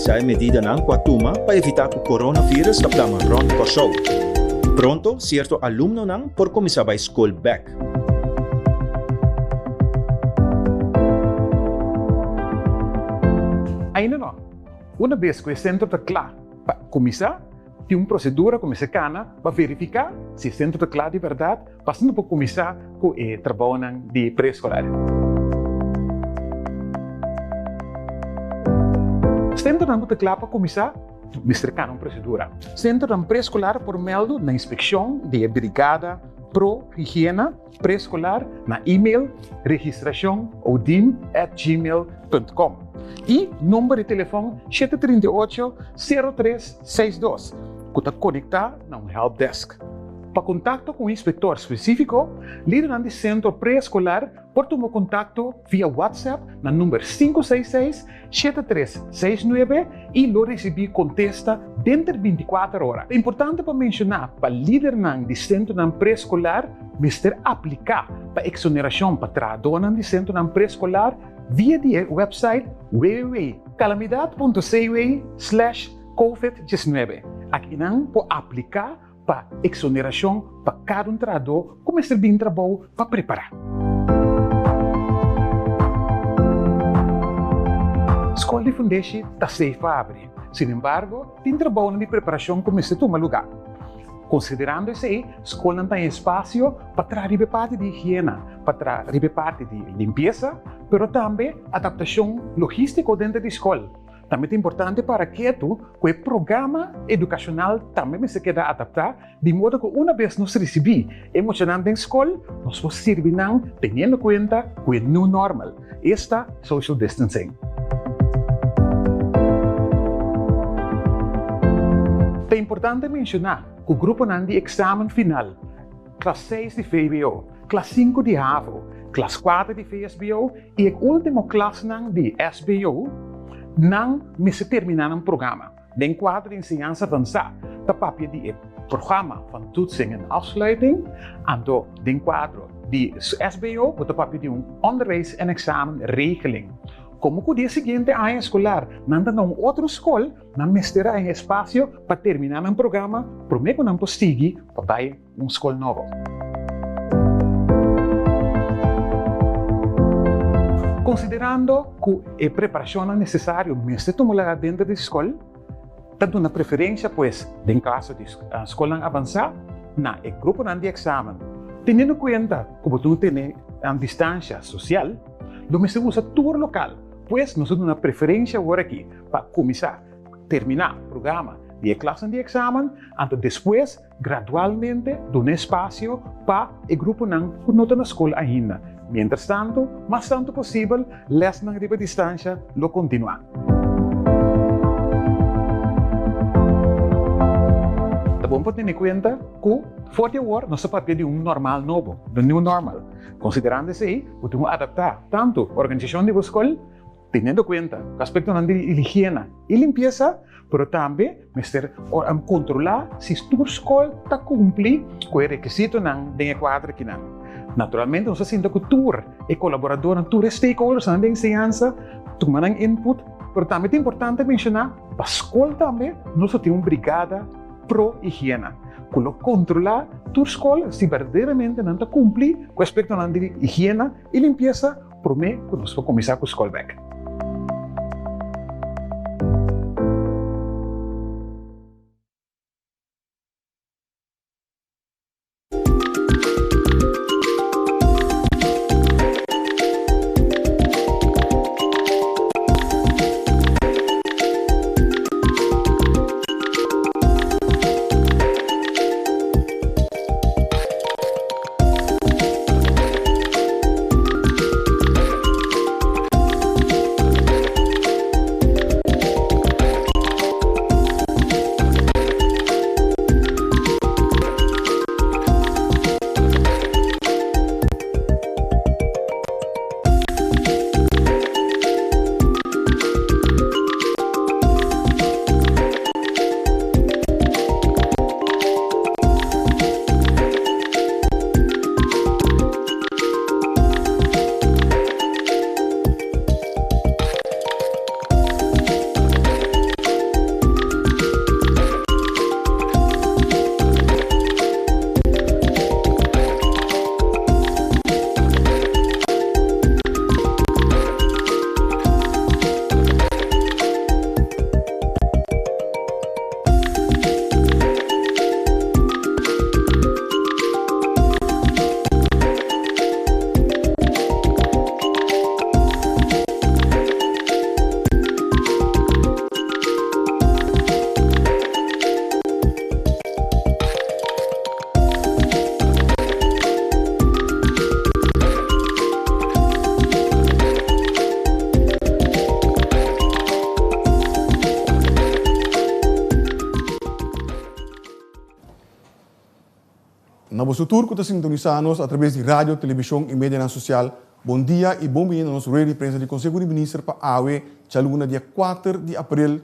analisá e medidanan ku a tuma pa evitá ku coronavirus ta plama rònt Kòrsou. Pronto sierto alumnonan por kuminsá bai skol bèk. Ainda no. Una bes ku e sentro ta kla pa kuminsá, tin un prosedura ku mester kana pa verifiká si e sentro ta kla di bèrdat pa asina por kuminsá ku e trabounan di preeskolar. Sentronan ku ta kla pa kuminsá mester kana un prosedura. Sentronan preeskolar por mèldu na inspekshon di e Brigada Pro Higiena Preeskolar na email registracionodim@gmail.com i number di telefòn 738 0362 ku ta konektá na un helpdesk. Pa kontakto ku un inspektor spesífiko, lidernan di sentro preeskolar por tuma kontakto via WhatsApp na number 566 7369 i lo risibí kontesta denter 24 ora. Ta importante pa menshoná pa lidernan di sentronan preeskolar mester apliká pa eksonerashon pa trahadónan di sentronan preeskolar via di e wèpsait www.calamidad.cw/covid 19. Akinan por apliká pa eksonerashon pa kada un trahadó ku mester bin trabou pa prepará. Skol di Fundeshi ta safe pa abri. Sinembargo, tin trabounan di preparashon ku mester tuma lugá. Konsiderando esei, skolnan ta haña espasio pa traha riba e parti di higiena, pa traha riba e parti di limpiesa, pero tambe adaptashon logístiko denter di skol. Tambe ta importante para ketu ku e programa edukashonal tambe mester keda adaptá di modo ku una bes nos risibí e muchanan den skol, nos por sirbi nan teniendo kuenta ku e new normal, esta social distancing. Ta importante menshoná ku gruponan di eksamen final, klas seis di vwo, klas sinku di havo, klas kuater di vsbo i e último klasnan di sbo, nan mester terminá nan programa. Den kuadro di enseñansa avansá ta papia di e Programma van Toetsing en Afsluiting, anto den kuadro di sbo bo ta papia di un Onderwijs en Examenregeling. Komo ku di e siguiente aña eskolar nan ta na un otro skol, nan mester a haña espasio pa terminá nan programa promé ku nan por sigui pa bai un skol nobo. Konsiderando ku e preparashonnan nesesario mester tuma lugá denter di skol, ta duna preferensia pues den kaso di skolnan avansá na e gruponan di eksamen. Teniendo kuenta ku bo tin tene distansha sosial, lo mester usa tur lokal, pues nos ta duna preferensia awor aki pa kuminsá terminá programa di e klasnan di eksamen, anto despues Gradualmente duna espasio pa e gruponan ku no ta na skol ainda. Mientras tantu, mas tantu posibel, lèsnan riba distansha lo kontinuá. Ta bon pa tene kuenta ku for di awor nos ta papia di un normal nobo, the new normal. Konsiderando esei, bo tin ku adaptá tantu organisashon di bo skol, Teniendo kuenta ku aspektonan di higiena i limpiesa, pero tambe mester kontrolá si tur skol ta kumpli ku e rekisitonan den e kuadro akinan. Naturalmente nos ta sinta ku tur e kolaboradornan, tur e stakeholdersnan den enseñansa tuma nan input, pero tambe ta importante menshoná pa skol tambe nos lo tin un brigada pro higiena ku lo kontrolá tur skol si berdaderamente nan ta kumpli ku aspektonan di higiena i limpiesa. Promé ku nos por kuminsá ku skol bèk. boso tur ku ta sintonisá nos atraves di radio, televishon i medianan sosial, bon dia i bon bini na nos rueda di prensa di Konseho di Minister pa awe djaluna dia kuater di aprel,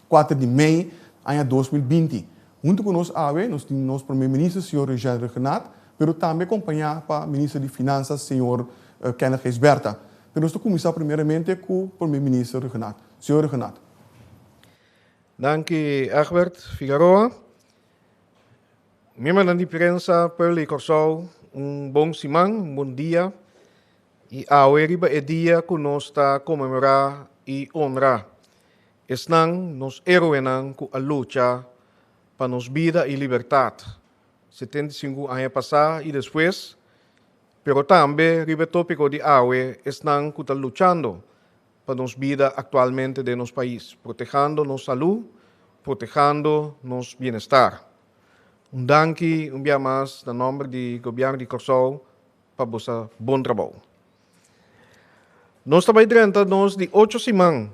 kuater di mei, aña 2020. Huntu ku nos awe nos tin nos Prome Minister señor Eugène Rhuggenaath, pero tambe kompañá pa Minister di Finansas señor Kenneth Gijsbertha. Pero nos ta kuminsá primeramente ku Prome Minister Rhuggenaath. Señor Rhuggenaath. Danki Egbert Figaroa. Miembronan di prensa, pueblo di Kòrsou, un bon siman, un bon dia. I awe riba e dia ku nos ta konmemorá i honra esnan, nos héroenan ku a lucha pa nos bida i libertat 75 aña pasá i despues, pero tambe riba e tópiko di awe esnan ku ta luchando pa nos bida aktualmente den nos pais, protehando nos salú, protehando nos bienestar. Un danki un bia mas na nòmber di Gobièrnu di Kòrsou pa boso bon trabou. Nos ta bai drenta nos di ocho siman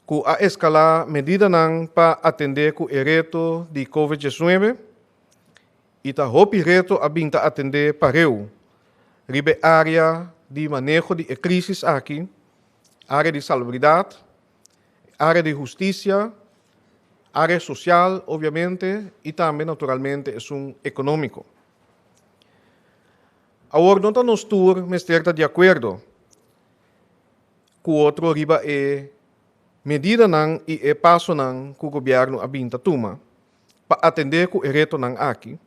ku a eskalá medidanan pa atendé ku e reto di Covid 19 i ta hopi reto a bin ta atendé pareu riba e área di maneho di e krísis aki, área di salubridat, área di hustisia, área sosial obviamente i tambe naturalmente esun ekonómiko. Awor no ta nos tur mester ta di akuerdo ku otro riba e medidanan i e pasonan ku gobièrnu a bin ta tuma pa atendé ku e retonan aki,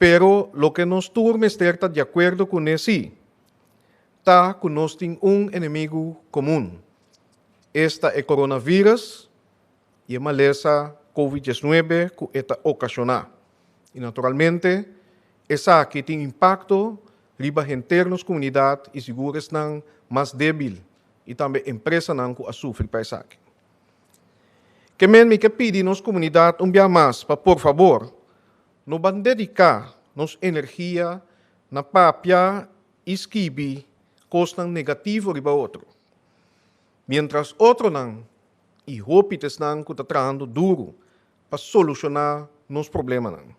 pero loke nos tur mester ta di akuerdo kuné sí, ta ku nos tin un enemigu komun, esta e coronavirus i e malesa Covid 19 ku e ta okashoná. I naturalmente esaki tin impakto riba henter nos komunidat i sigur esnan mas débil i tambe empresanan ku a sufri pa esaki. Ke men mi ke pidi nos komunidat un bia mas pa por fabor no ban dediká nos energia na papia i skibi kosnan negativo riba otro, miéntras otronan i hopi ta esnan ku ta trahando duru pa solushoná nos problemanan.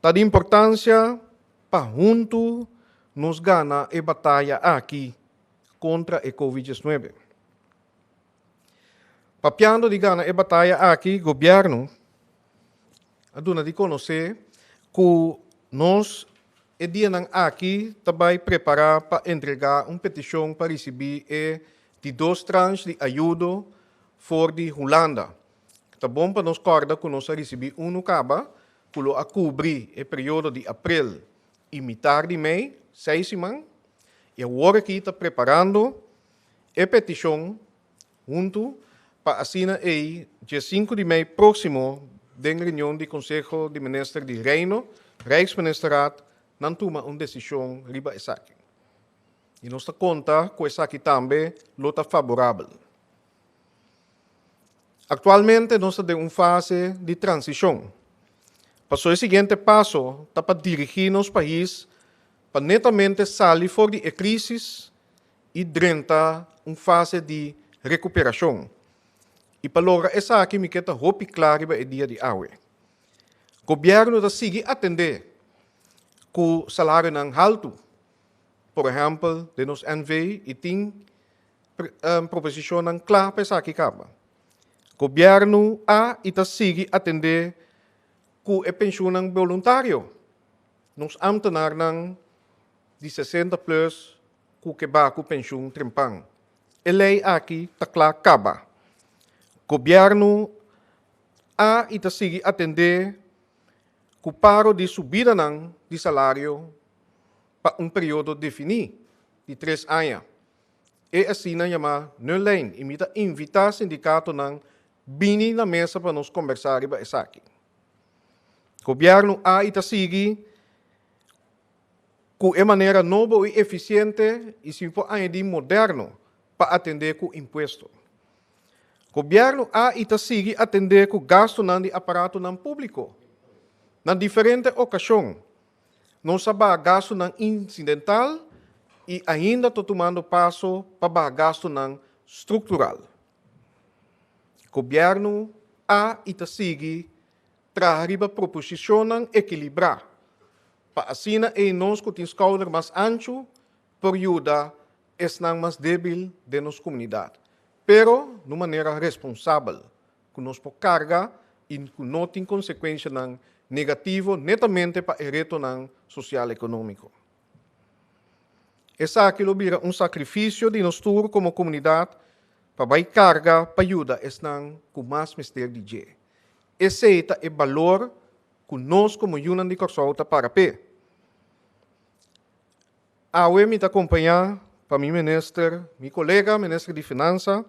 Ta di importansia pa huntu nos gana e bataya aki kontra e Covid 19. Papiando di gana e bataya aki, gobièrnu a duna di konosé ku nos e dianan aki ta bai prepará pa entregá un petishon pa risibí e di dos transh di ayudo for di Hulanda. Ta bon pa nos kòrda ku nos a risibí unu kaba ku lo a kubri e periodo di aprel i mitar di mei, seis siman, i awor aki ta preparando E petishon huntu pa asina ei dje sinku di mei próksimo den reunion di Konseho di Minister di Reino, Rijksministerraad, nan tuma un desishon riba esaki. I nos ta konta ku esaki tambe lo ta faborabel. Aktualmente nos ta den un fase di transishon. Paso e siguiente paso ta pa dirigí nos pais pa netamente sali for di e krísis i drenta un fase di rekuperashon. I pa logra esaki mi ke ta hopi kla riba e dia di awe. Gobièrnu ta sigui atendé ku salarionan haltu, por ehèmpel den nos NV i tin proposishonnan kla pa esaki kaba. Gobièrnu a i ta sigui atendé ku e penshunnan boluntario. Nos ámtenarnan di 60 plus ku ke ba ku penshun trempan. E lei aki ta kla kaba. Gobièrnu a i ta sigui atendé ku paro di subidanan di salario pa un periodo definí di tres aña. E asina yamá nullijn i mi ta invitá sindikatonan bini na mesa pa nos kombersá riba esaki. Gobièrnu a i ta sigui Ku e manera nobo i efisiente i si mi por añadí moderno pa atendé ku impuesto. Gobièrnu a i ta sigui atendé ku gastunan di aparatonan públiko. Na diferente okashon nos a baha gastunan insidental i ainda ta tumando paso pa baha gastunan struktural. Gobièrnu a i ta sigui. Traha riba proposishonnan ekilibrá pa asina ei nos ku tin skouder mas anchu por yuda esnan mas débil den nos komunidat, pero na un manera responsabel ku nos por karga i ku no tin konsekuenshanan negativo netamente pa e retonan sosial-ekonómiko. Esaki lo bira un sakrifisio di nos tur komo komunidat pa bai karga pa yuda esnan ku mas mester di dje. Esei ta e balor ku nos komo yunan di Kòrsou ta para p'e. Awe mi ta kompañá pa mi minister, mi kolega minister di Finansa,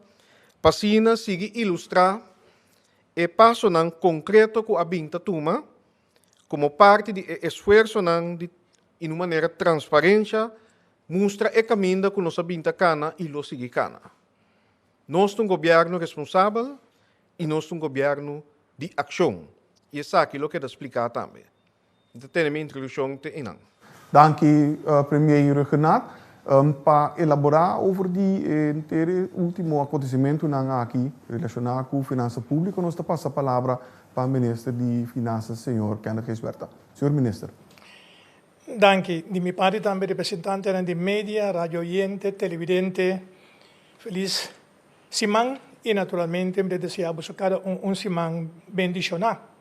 pa asina sigui ilustrá e pasonan konkreto ku a bin ta tuma komo parti di e esfuersonan di i un manera transparensha mustra e kaminda ku nos a bin ta kana i lo sigui kana. Nos ta un gobièrnu responsabel i nos ta un gobièrnu di akshon i esaki lo keda spliká tambe. Mi ta tene mi introdukshon te einan. Danki Premier Rhuggenaath pa elabora over di e henter e ultimo acontecimentonan aki relaciona cu finansa publico. Nos ta pasa palabra pa Minister di Finansa Señor Kenneth Gijsbertha. Señor Minister. Danki. Di mi parti tambe representantenan di media, radio oyente, televidente, felis siman y naturalmente mi ta desea boso cada un un siman bendiciona.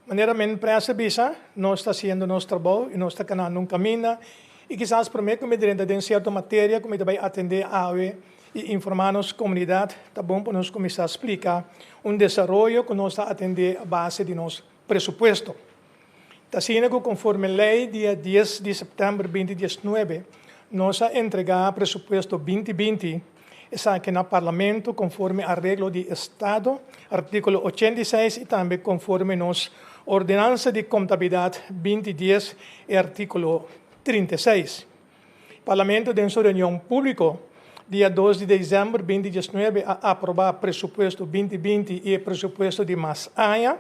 Manera men prensa bisa, nos ta haciendo nos trabou y nos ta canando un caminda y kisas prome cu mi drenta den cierto materia cu mi ta bay atende awe y informa nos comunidad, ta bon pa nos cuminsa splica un desaroyo cu nos ta atende a base di nos presupuesto. Ta asina cu conforme ley dia dies di september binti diesnuebe nos a entrega presupuesto binti binti, esaki na Parlamento conforme areglo di Estado, articulo 86 y tambe conforme nos Ordenansa di Contabilidad 2010 e articulo 36. Parlamento den su reunion publico dia dos di december 2019 a aproba presupuesto 2020 y e presupuesto di mas aña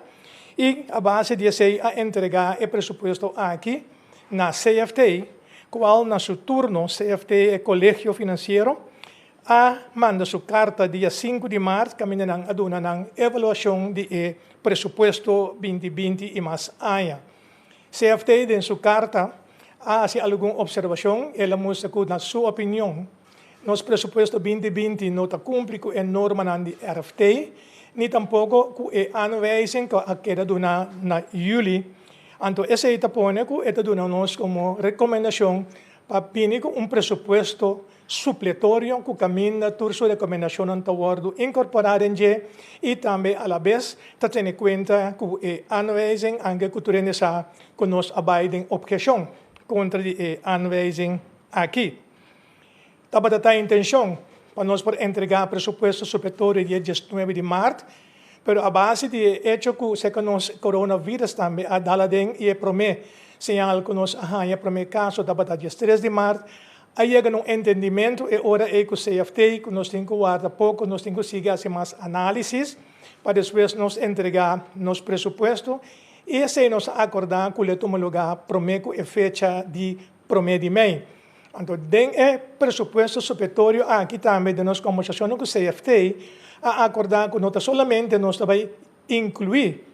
y a base di esey a entrega e presupuesto aki na CFT, cual na su turno CFT e Colegio Financiero a manda su carta dia sinku di maart caminda nan a duna nan evaluacion di e presupuesto 2020 y mas aña. CFT den su carta a haci algun observacion, el a mustra cu na su opinion nos presupuesto 2020 no ta cumpli cu e normanan di RFT ni tampoco cu e aanwijzing cu a keda duna na juli. Anto esey ta pone cu e ta duna nos como recomendacion pa bini cu un presupuesto supletorio ku kaminda tur su rekomendashonnan ta wòrdu inkorporá den dje i tambe alabes ta tene kuenta ku e aanwijzing anke ku tur hende sa ku nos a bai den obheshon kontra di e aanwijzing aki. Tabata ta intenshon pa nos por entregá presupuesto supletorio dia diesnuebe di mart, pero a base di e echo ku seka nos coronavirus tambe a dal aden i e promé señal ku nos a haña promé kaso tabata diestres di mart, A yega na un entendimentu e ora ei ku CFT ku nos tin ku warda poko, nos tin ku sigui hasi mas análisis pa despues nos entregá nos presupuesto i esei nos a akordá ku lo tuma lugá promé ku e fecha di promé di mei. Anto den e presupuesto supletorio aki tambe den nos kombersashonnan ku CFT a akordá ku no ta solamente nos ta bai inkluí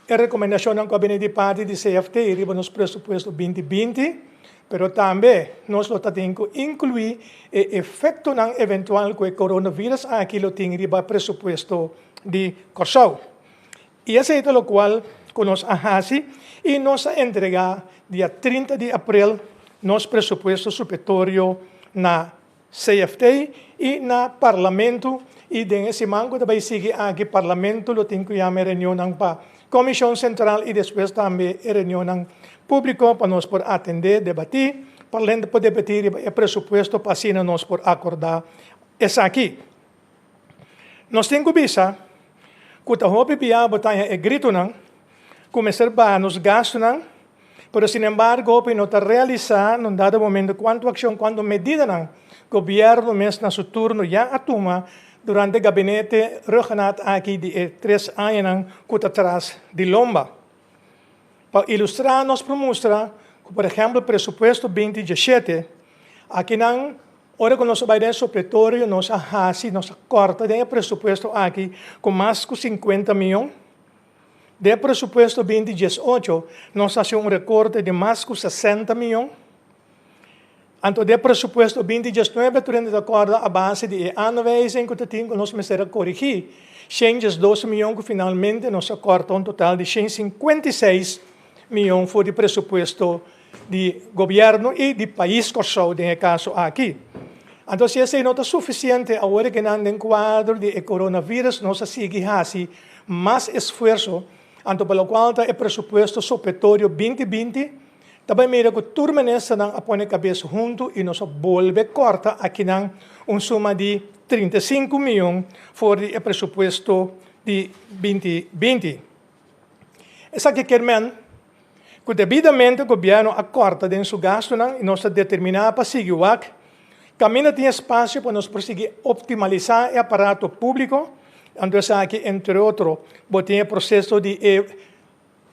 E rekomendashonnan ku a bini di parti di CFT riba nos presupuesto 2020, pero tambe nos lo ta tin ku inkluí e efektonan eventual ku e coronavirus aki lo tin riba presupuesto di Kòrsou. I esei ta lokual ku nos a hasi i nos a entregá dia 30 di aprel nos presupuesto supletorio na CFT i na Parlamento i den e siman ku ta bai sigui aki Parlamento lo tin ku yama e reunionnan pa Komishon Sentral i despues tambe e reunionnan públiko pa nos por atendé, debatí, Parlamento por debatí riba e presupuesto pa asina nos por akordá esaki. Nos tin ku bisa ku ta hopi bia bo ta haña e gritonan ku mester baha nos gastunan, pero sinembargo hopi no ta realisá na un dado momento kuantu akshon, kuantu medidanan gobièrnu mes na su turno ya a tuma durante gabinete Rhuggenaath aki di e tres añanan ku ta tras di lomba. Pa ilustrá nos por mustra ku por ehèmpel presupuesto 2017, akinan ora ku nos a bai den e supletorio nos a hasi, nos a kòrta den e presupuesto aki ku mas ku 50 mion. Den presupuesto 2018 nos a hasi un rekorte di mas ku 60 mion. Anto den presupuesto 2019 tur hende ta kòrda a base di e aanwijzing ku ta tin ku nos mester a korigí 112 mion ku finalmente nos a kòrta un total di 156 mion for di presupuesto di gobièrnu i di pais Kòrsou den e kaso aki. Anto si esei no ta sufisiente awor ke nan den kuadro di e coronavirus nos a sigui hasi mas esfuerso anto pa lokual ta e presupuesto supletorio 2020 ta bai mira ku tur ministernan a pone kabes huntu i nos a bolbe kòrta akinan un suma di 35 mion for di e presupuesto di 2020. Esaki kier men ku debidamente gobièrnu a kòrta den su gastunan i nos ta determiná pa sigui wak kaminda tin espasio pa nos por sigui optimalisá e aparato públiko. Anto esaki entre otro bo tin e proseso di e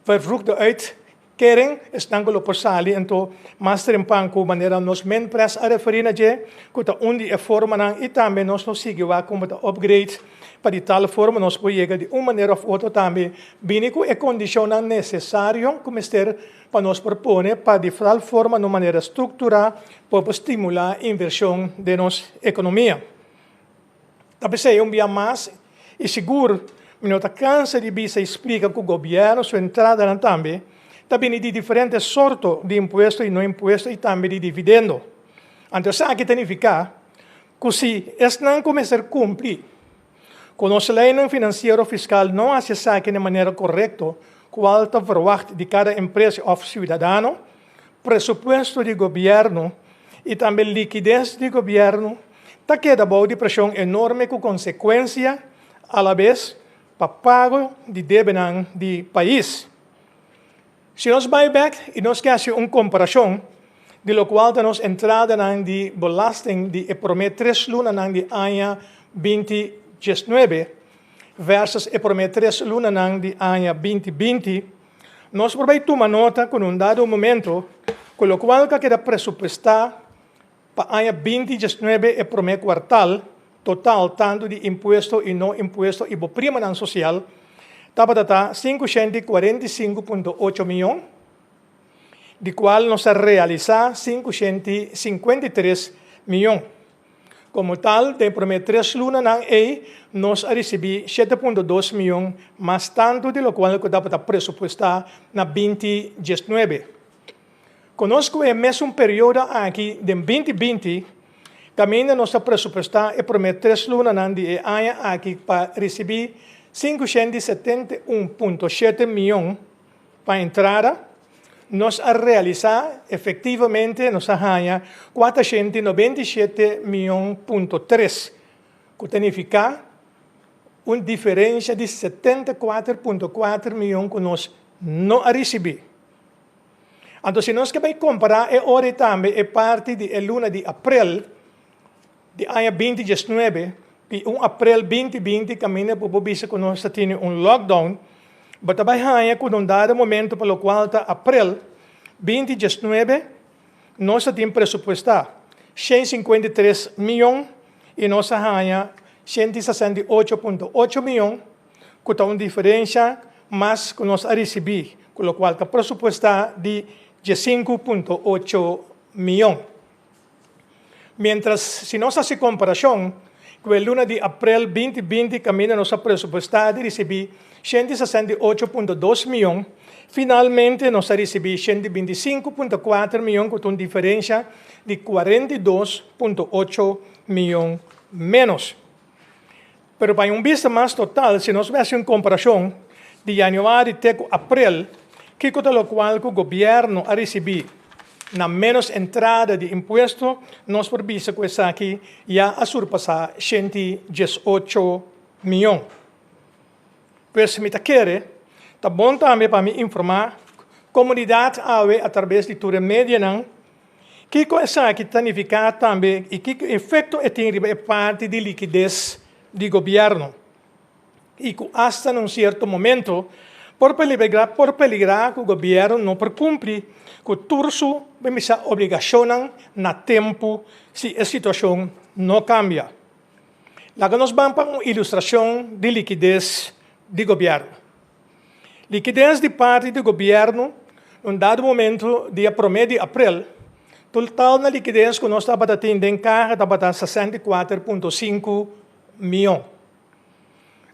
vervroegde uitkering, esnan ku lo por sali anto mas trempan ku manera nos Minpres a referí na dje ku ta un di e formanan i tambe nos lo sigui wak kon bo ta upgrade pa di tal forma nos por yega di un manera of otro tambe bini ku e kondishonnan nesesario ku mester pa nos por pone pa di tal forma na un manera strukturá por por stimulá invershon den nos ekonomia. Ta p'esei un bia mas i sigur mi no ta kansa di bisa i splika ku gobièrnu su entradanan tambe ta bini di diferente sorto di impuesto i no impuesto i tambe di dividendo. Anto esaki ta nifiká ku si esnan ku mester kumpli ku nos leinan finansiero fiskal no hasi esaki na e manera korekto kual ta verwagt di kada empresa òf siudadano, presupuesto di gobièrnu i tambe likides di gobièrnu ta keda bou di preshon enorme ku konsekuensia alabes pa pago di debenan di pais. Si nos bai bek i nos ke hasi un komparashon di lokual ta nos entradanan di belasting di e promé tres lunanan di aña 2019 versus e promé tres lunanan di aña 2020, nos por bai tuma nota ku na un dado momento ku lokual ku a keda presupuestá pa aña 2019 e promé kuartal, total tantu di impuesto i no impuesto i bo primanan sosial, tabata ta 545.8 mion, di kual nos a realisá 553 mion. Komo tal, den promé tres lunanan ei nos a risibí 7.2 mion mas tantu di lokual ku tabata presupuestá na 2019. Konos ku e mesun periodo aki den 2020, kaminda nos ta presupuestá e promé tres lunanan di e aña aki pa risibí 571.7 mion pa entrada, nos a realisá efektivamente nos a haña 497 mion punto tres, ku ta nifiká un diferensha di 74.4 mion ku nos no a risibí. Anto si nos ke bai kompará e ora ei tambe e parti di e luna di aprel di aña 2019 i un aprel 2020 kaminda ku bo bisa ku nos ta tene un lockdown, bo ta bai haña ku na un dado momento pa lokual ta aprel 2019 nos ta tin presupuestá 153 mion i nos a haña 168.8 mion. ku ta un diferensha mas ku nos a risibí, ku lokual ta presupuestá di 15.8 mion. Miéntras si nos hasi komparashon ku e luna di aprel 2020 kaminda nos a presupuestá di risibí 168.2 mion, finalmente nos a risibí 125.4 mion ku ta un diferensha di 42.8 mion ménos. Pero pa un bista mas total, si nos hasi un komparashon di yanüari te ku aprel, kiko ta lokual ku gobièrnu a risibí na ménos entrada di impuesto, nos por bisa ku esaki ya a surpasá 118 mion. Pues mi ta kere ta bon tambe pa mi informá komunidat awe atrabes di tur e medianan Kiko esaki ta nifiká tambe i kiko efekto e tin riba e parti di likides di gobièrnu i ku asta na un sierto momento por peligrá por peligrá ku gobièrnu no por kumpli ku tur su bisa obligashonnan na tempu si e situashon no kambia. Laga nos ban pa un ilustrashon di likides di gobièrnu. Likides di parti di gobièrnu na un dado momento dia promé di aprel, total na likides ku nos tabata tin den kaha tabata 64,5 mion.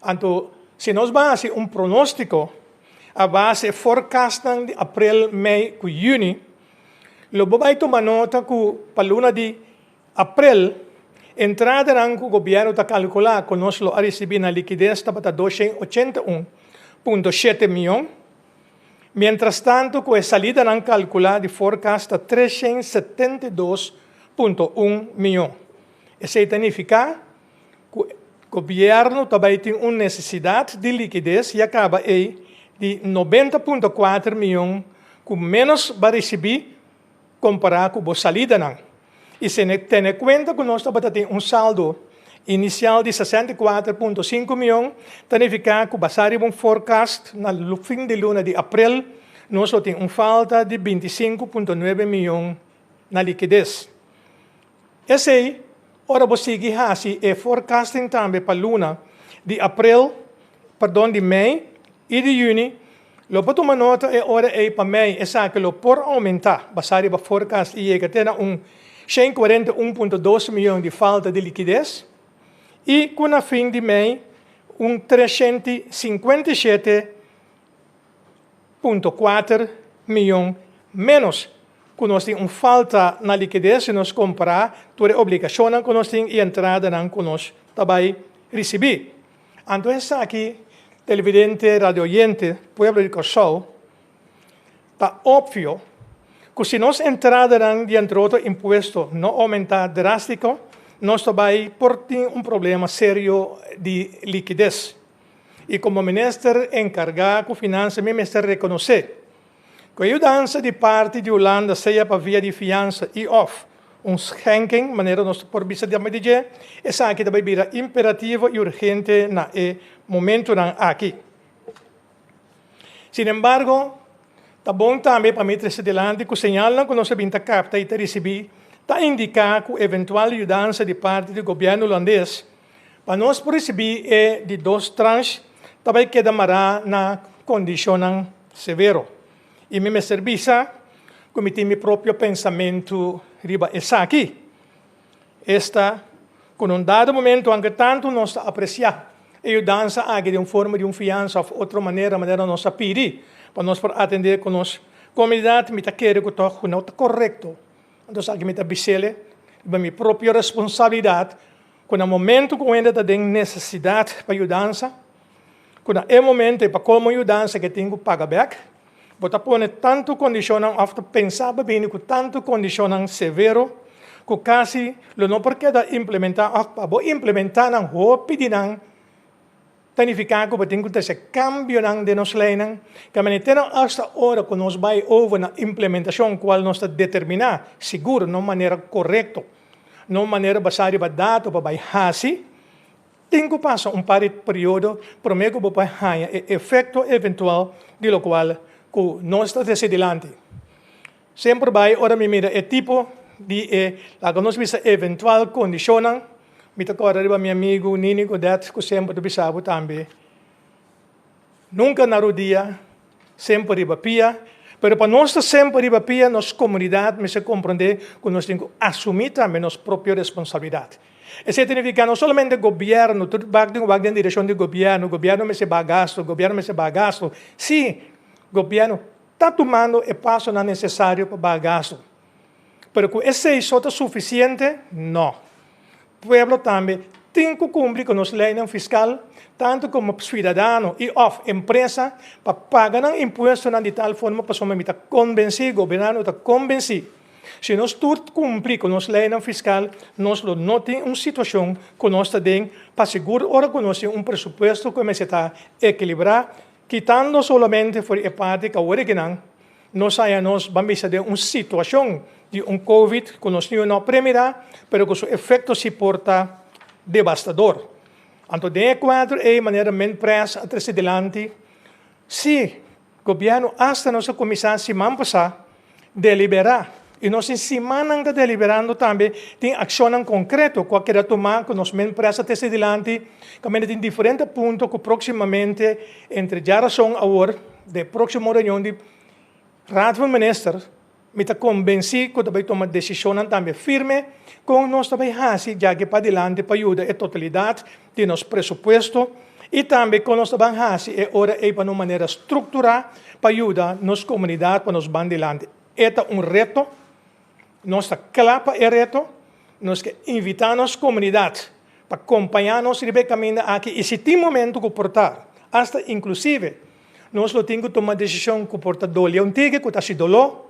Anto si nos ban hasi un pronóstiko a base e forecastnan di aprel, mei ku yüni, lo bo bai tuma nota ku pa luna di Aprel, entradanan ku gobièrnu ta kalkulá ku nos lo a risibí na likides tabata 281,7 mion, mientrastantu ku e salidanan kalkulá di forecast ta 372,1 mion. Esei ta nifiká ku gobièrnu ta bai tin un nesesidat di likides ya kaba ei di 90,4 mion ku ménos ba risibí kompará ku bo salidanan. I si tene kuenta ku nos tabata tin un saldo inisial di 64,5 mion, ta nifiká ku basá riba un forecast na fin di luna di aprel, nos lo tin un falta di 25,9 mion na likides. Esei, ora bo sigui hasi e forecasting tambe pa luna di aprel, perdon, di mei i di yüni, lo por tuma nota e ora ei pa mei esaki lo por oumentá basá riba forecast i yega te na un 141,2 mion di falta di likides i ku na fin di mei un 357,4 mion ménos ku nos tin un falta na likides si nos kompará tur e obligashonnan ku nos tin i entradanan ku nos ta bai risibí. Anto esaki, televidente, radioyente, pueblo di Kòrsou, ta opvio ku si nos entradanan di entre otro impuesto no oumentá drástiko, nos ta bai por tin un problema serio di likides. I komo minister enkargá ku finansa mi mester rekonosé Ku e yudansa di parti di Hulanda sea pa via di fiansa i òf un schenking, manera nos por bisa di dje, esaki ta bai bira imperativo i urgente na e momentunan aki. Sinembargo, ta bon tambe pa mi trese dilanti ku señalnan ku nos a bin ta kapta i ta risibí ta indiká ku eventual yudansa di parti di gobièrnu hulandes pa nos por risibí e di dos tranche ta bai keda mará na kondishonnan severo. I mi mester bisa ku mi tin mi propio pensamentu riba esaki. Esta ku na un dado momento anke tantu nos ta apresiá e yudansa aki den un forma di un fiansa òf otro manera, manera nos a pidi pa nos por atendé ku nos komunidat, mi ta kere ku tòg ku no ta korekto. Anto esaki mi ta bis'el riba mi propio responsabilidat ku na momento ku hende ta den nesesidat pa yudansa, ku na e momento e pa komo yudansa ke tin ku paga bek, bo ta pone tantu kondishonnan òf ta pensa pa bini ku tantu kondishonnan severo ku kasi lo no por keda implementá òf pa bo implementá nan hopi di nan ta nifiká ku bo tin ku trese kambionan den nos leinan ke manera te nan asta ora ku nos bai over na implementashon kual nos ta determiná sigur na un manera korekto, na un manera basá riba dato pa bai hasi. Tin ku pasa un par di periodo promé ku bo por haña e efekto eventual di lokual ku nos ta trese dilanti. Semper bai ora mi mira e tipo di e, laga nos bisa eventual kondishonnan, mi ta kòrda riba mi amigu Nini Godet ku semper ta bisa bo tambe, Nunka na rudia, semper riba pia. Pero pa nos ta semper riba pia, nos komunidat mester komprondé ku nos tin ku asumí tambe nos propio responsabilidat. Esei ta nifiká no solamente gobièrnu, tur bak tin ku wak den direkshon di gobièrnu, gobièrnu mester baha gastu, gobièrnu mester baha gastu. Sí, gobièrnu ta tumando e pasonan nesesario pa baha gastu. Pero ku esei so ta sufisiente? No. Pueblo tambe tin ku kumpli ku nos leinan fiskal, tantu komo suidadano i òf empresa, pa paga nan impuestonan di tal forma pasobra mi ta konbensí, gobièrnu ta konbensí, si nos tur kumpli ku nos leinan fiskal, nos lo no tin un situashon ku nos ta den pa sigur ora ku nos tin un presupuesto ku mester ta ekilibrá, kitando solamente for di e parti ku awor ekinan Nos haña nos ban bisa den un situashon di un covid ku nos niu no a premirá, pero ku su efekto si por ta devastador. Anto den e kuadro ei manera Minpres a trese dilanti, si gobièrnu asta nos a kuminsá siman pasá deliberá i nos tin simannan ta deliberando tambe tin akshonnan konkreto ku a keda tumá ku nos Minpres a trese dilanti kaminda tin diferente punto ku próksimamente entre djarason awor. Den próksimo reunion di Raad van Minister mi ta konbensí ku ta bai tuma desishonnan tambe firme kon nos ta bai hasi djaki padilanti pa yuda e totalidat di nos presupuesto i tambe kon nos ta ban hasi e ora ei pa na un manera strukturá pa yuda nos komunidat pa nos ban dilanti. E ta un reto, nos ta kla pa e reto, nos ke invitá nos komunidat pa kompañá nos riba e kaminda aki i si tin momento ku por ta, asta inklusive nos lo tin ku tuma desishon ku por ta doli un tiki, ku ta hasi doló,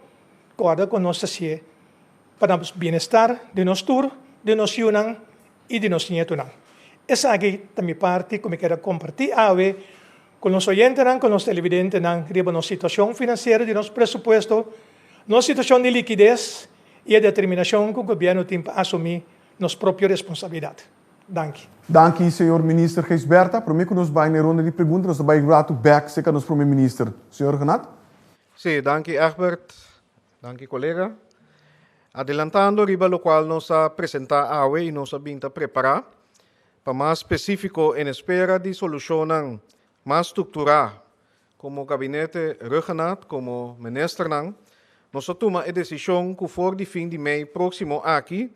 kòrda ku nos ta hasié pa nos bienestar di nos tur, di nos yunan i di nos nietunan. Esaki ta mi parti ku mi keda kompartí awe ku nos oyentenan, ku nos televidentenan riba nos situashon finansiero di nos presupuesto, nos situashon di likides i e determinashon ku gobièrnu tin pa asumí nos propio responsabilidat. Danki. Danki señor Minister Gijsbertha. Prome ku nos bai na e ronda di pregunta nos ta bai ratu bek serka nos Prome Minister. Señor Rhuggenaath. Sí, danki Egbert. Danki kolega. Adelantando riba lokual nos a presentá awe i nos a bin ta prepará, pa mas spesífiko en espera di solushonnan mas strukturá Komo gabinete Rhuggenaath komo ministernan, nos a tuma e desishon ku for di fin di mei próksimo aki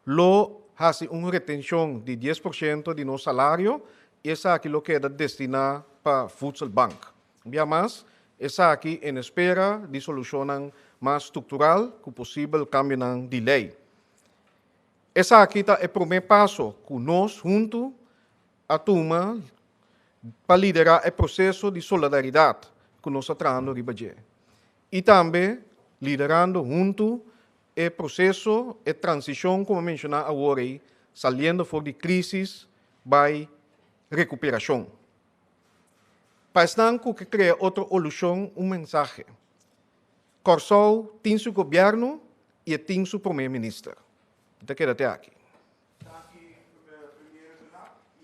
lo hasi un retenshon di 10% di nos salario i esaki lo keda destiná pa Voedselbank. Un bia mas, esaki en espera di solushonnan mas struktural ku posibel kambionan di lei. Esaki ta e promé paso ku nos huntu a tuma pa liderá e proseso di solidaridat ku nos ta trahando riba dje i tambe liderando huntu e proseso, e transishon ku mi a menshoná awor ei, saliendo for di krísis bai rekuperashon. Pa esnan ku ke krea otro olushon un mensahe, Kòrsou tin su gobièrnu i e tin su promé minister. Mi ta keda te aki.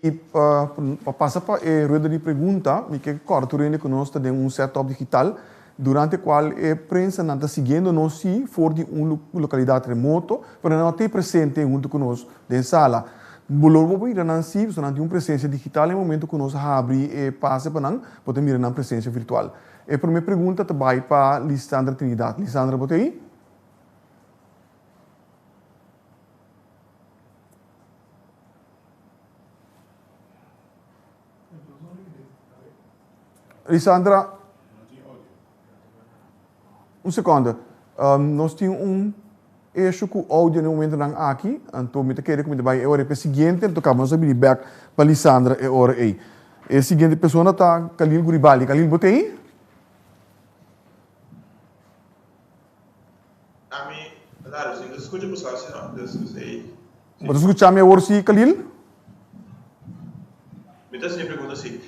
I pa pasa pa e rueda di pregunta, mi ke kòrda tur hende ku nos ta den un setup digital durante kual e prensanan ta siguiendo nos sí for di un lokalidat remoto, pero nan no ta ei presente huntu ku nos den sala. Bo lo por mira nan sí, pasobra nan tin un presensia digital e momento ku nos habri e pase pa nan, bo ta mira nan presensia virtual. E promé pregunta ta bai pa Lisandra Trinidad. Lisandra, bo ta ei? Lisandra, un seconde. Nos tin un issue cu audio na e momentonan aki, anto mi ta kere cu mi ta bay e ora ei pa e siguiente, anto caba nos a bini bek pa Lisandra e ora ei. E siguiente persona ta Khalil Guribali. Khalil, bo ta ei? Ami, claro, si no ta scucha bo sa si no, dus esey. Bo ta scucha mi awor si, Khalil? Mi ta haci mi pregunta si.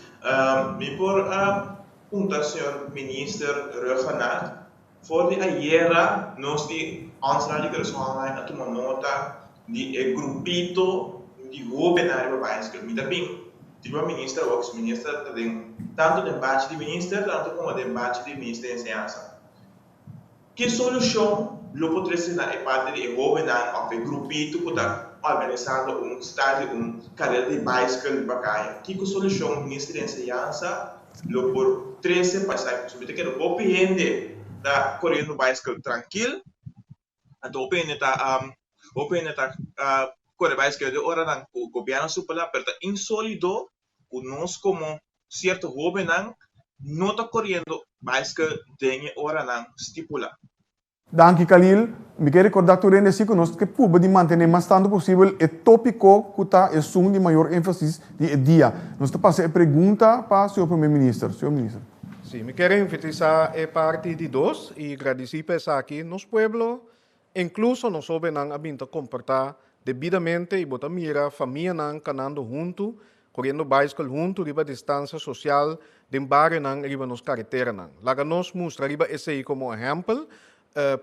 Mi por a punta señor Minister Rhuggenaath, for di ayera nos di Ons Radio Curaçao Online a tuma nota di e grupito di hobennan riba baiskel. Mi ta bin riba Minister awor, pasobra Minister ta den tanto den bachi di Minister tanto como den bachi di Minister di Enseñansa. Ki solushon lo por trese na e parti di e hóbennan òf e grupito ku ta organisando un start di un karera di baiskel riba kaya? Kiko solushon Minister di Enseñansa lo por trese pa esaki? Pasobra mi ta kere hopi hende ta koriendo baiskel trankil, anto hopi hende ta hopi hende ta kore baiskel den oranan ku gobièrnu stipulá, pero ta insólido ku nos komo sierto hóbennan no ta koriendo baiskel den e oranan stipulá. Danki Khalil. Mi ke rekordá tur hende si ku nos ke purba di mantené mas tantu posibel e tópiko ku ta esun di mayor énfasis di e dia. Nos ta pasa e pregunta pa señor Prome Minister. Señor Minister. Sí, mi kier enfatisá e parti di dos i gradisí pa esaki. Nos pueblo Inkluso nos hóbennan a bin ta komportá debidamente i bo ta mira famianan kanando huntu, koriendo baiskel huntu riba distansia sosial den barionan i riba nos kareteranan. Laga nos mustra riba esei komo ehèmpel,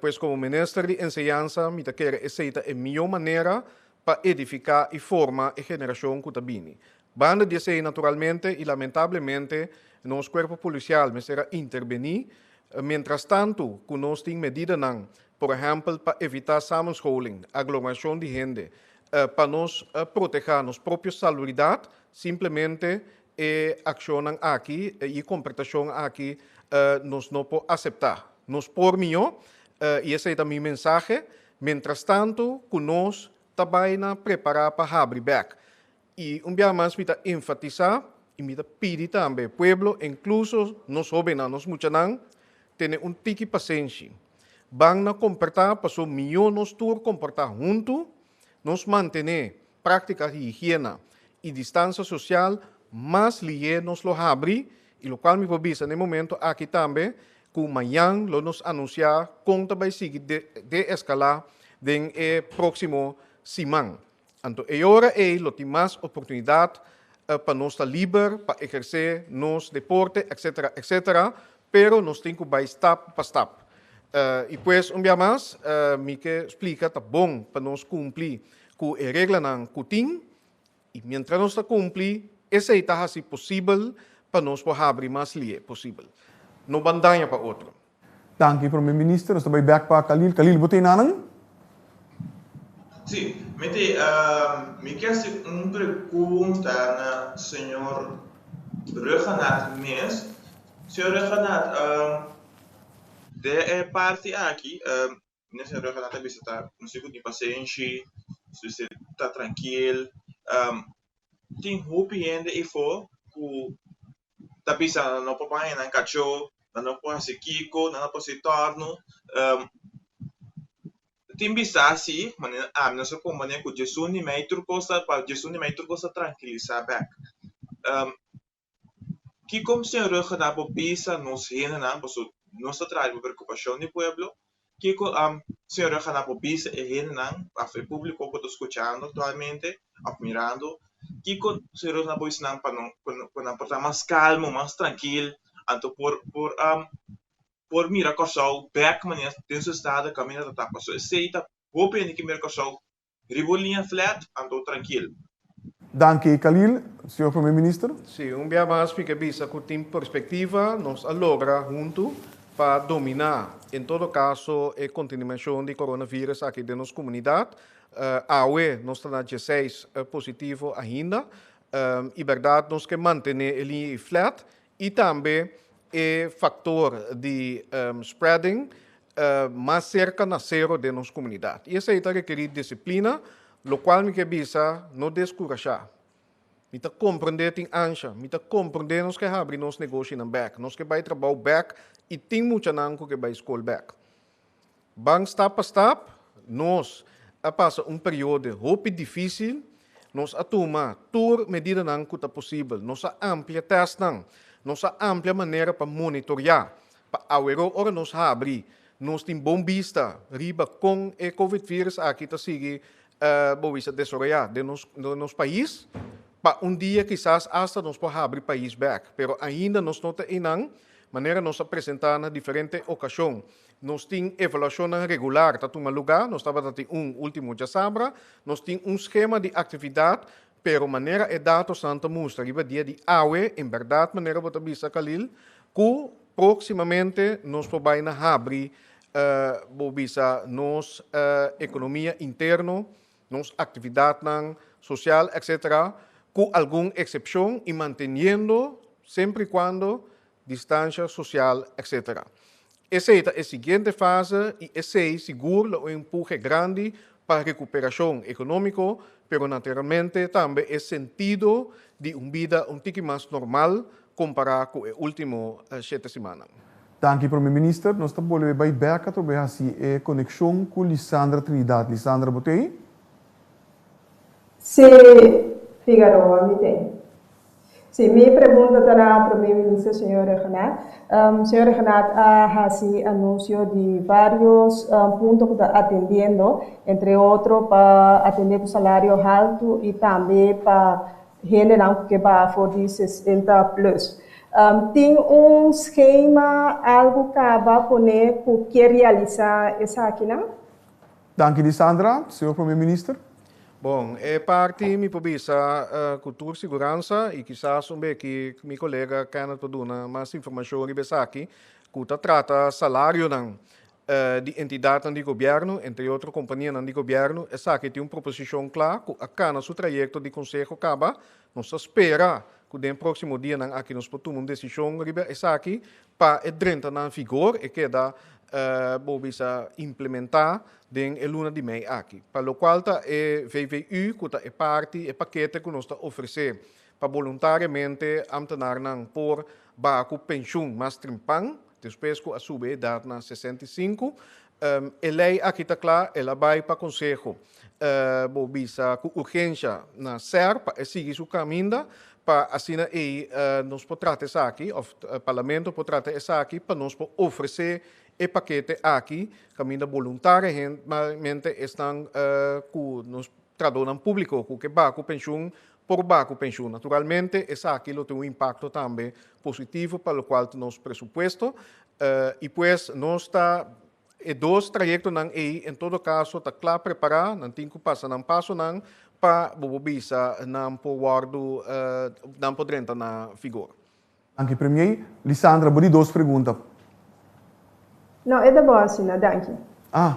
pues komo Minister di Enseñansa mi ta kere esei ta e mihó manera pa edifiká i forma e generashon ku ta bini. Banda di esei naturalmente i lamentablemente nos kuerpo polisial mester a interbení Mientrastantu ku nos tin medidanan, por ehèmpel pa evitá samenscholing, aglomerashon di hende, pa nos protehá nos propio salubridat, simplemente e akshonnan aki i e komportashon aki Nos no por aseptá. Nos por mihó, i esei ta mi mensahe, mientrastantu ku nos ta bai na prepará pa habri bèk. I un biaha mas mi ta enfatisá i mi ta pidi tambe pueblo, inkluso nos hóbennan, nos muchanan, tene un tiki pasenshi. Ban na komportá paso mihó nos tur komportá huntu, nos mantené práktika di higiena i distansia sosial, mas lihé nos lo habri i lokual mi por bisa na e momento aki tambe ku mañan lo nos anunsiá kon ta bai sigui de-eskalá den e próksimo siman. Anto e ora ei lo tin mas oportunidat pa nos ta liber pa ehersé nos deporte etcetera etcetera, pero nos tin ku bai stap pa stap. I pues un bia mas mi ke splika ta bon pa nos kumpli ku e reglanan ku tin i mientras nos ta kumpli esei ta hasi posibel pa nos por habri mas lie posibel. No ban daña pa otro. Danki Prome Minister. Nos ta bai bek pa Khalil. Khalil, bo ta enanan? Sí, mi te, mi ke hasi un pregunta na señor Rhuggenaath mes. Señor Rhuggenaath, den e parti aki, mi señor Rhuggenaath a bisa ta nos tin ku tin pasenshi, nos mester ta trankil. Tin hopi hende eyfo ku ta bisa nan no por baña nan kachó, nan no por hasi kiko, nan no por hasi tòrnu. Tin bisa si, manera ami nos a komponé ku djesun di mei tur kos ta, pa djesun di mei tur kos ta trankilisá bèk. Kiko señor Rhuggenaath por bisa nos hendenan, pasobra nos ta traha riba preokupashon di pueblo, Kiko señor Rhuggenaath por bisa e hendenan òf e públiko ku ta skuchando aktualmente òf mirando? Kiko señor Rhuggenaath por bisa nan pa nan pa nan por ta mas kalmo, mas trankil, anto por por por mira Kòrsou bèk manera den su estado kaminda ta ta? Pasobra esei ta hopi hende ke mira Kòrsou Riba un liña flat, anto trankil. Danki Khalil. Señor Prome Minister. Sí, un bia mas mi ke bisa ku tin perspektiva nos a logra huntu pa dominá en todo kaso e kontinuashon di coronavirus aki den nos komunidat. Awe nos ta na dieseis positivo ainda i bèrdat nos ke mantené e liña ei flat I tambe e faktor di spreading mas serka na sero den nos komunidat. I esei ta rekerí disiplina, lokual mi ke bisa no deskurashá. Mi ta komprendé tin ansha, mi ta komprendé nos ke habri nos negoshinan bèk, nos ke bai trabou bèk i tin muchanan ku ke bai skol bèk. Ban stap pa stap, nos a pasa un periodo hopi difísil, nos a tuma tur medidanan ku ta posibel, nos a amplia tèstnan, nos a amplia manera pa monitoriá, pa aweró ora nos habri, nos tin bon bista riba kon e covid virus aki ta sigui bo bisa desaroyá den nos den nos pais, pa un dia kisas asta nos por habri pais bèk, pero ainda nos no ta einan, manera nos a presentá na diferente okashon. Nos tin evaluashonnan regular ta tuma lugá, nos tabata tin un último djasabra, nos tin un skema di aktividat, pero manera e datosnan ta mustra riba dia di awe, en bèrdat manera bo ta bisa Khalil, ku próksimamente nos por bai na habri bo bisa nos ekonomia interno, nos aktividatnan sosial etcetera, ku algun eksepshon i manteniendo semper i kuando distansha sosial etcetera. Esei ta e siguiente fase i esei sigur lo un empuje grandi pa rekuperashon ekonómiko, pero naturalmente tambe e sentido di un bida un tiki mas normal kompará ku e último shete simannan. Danki Prome Minister. Nos ta bolbe bai bek atrobe hasi e konekshon ku Lisandra Trinidad. Lisandra bo t'ei? Si, Figaroa, mi t'ei. Sí, mi pregunta ta na Prome Minister señor Rhuggenaath. Señor Rhuggenaath a haci anuncio di varios punto cu ta atendiendo, entre otro pa atende cu salario halto y tambe pa hendenan cu ke baha for di 60 plus. Tin un schema, algo caba pone cu kier realisa esakinan? Danki Lisandra. Señor Prome Minister. Bon, e parti mi por bisa ku tur siguransa i kisas un beki mi kolega Kenneth por duna mas informashon riba esaki, ku ta trata salarionan. Di entidatnan di gobièrnu, entre otro kompanianan di gobièrnu, esaki tin un proposishon kla ku a kana su trayekto di konseho kaba. Nos ta spera ku den próksimo dianan aki nos por tuma un desishon riba esaki pa e drenta na vigor, e keda bo bisa implementá den e luna di mei aki. Pa lokual ta e VVU ku ta e parti, e pakete ku nos ta ofresé pa boluntariamente ámtenarnan por baha ku penshun mas trimpan, Despues ku a subi e edat na 65, e lei aki ta kla, el a bai pa konseho. Bo bisa ku urgensha na ser pa e sigui su kaminda pa asina ei nos por trata esaki òf parlamento por trata esaki pa nos por ofresé e pakete aki kaminda boluntariamente esnan ku nos trahadónan públiko ku ke baha ku penshun por baha ku penshun. Naturalmente esaki lo tin un impakto tambe positivo pa lokual ta nos presupuesto i pues nos ta e dos trayektonan ei en todo kaso ta kla prepará, nan tin ku pasa nan pasonan pa bo por bisa nan por wòrdu nan por drenta na vigor. Danki Premier. Lisandra, bo di dos pregunta. No, e ta bon asina, danki. Ah,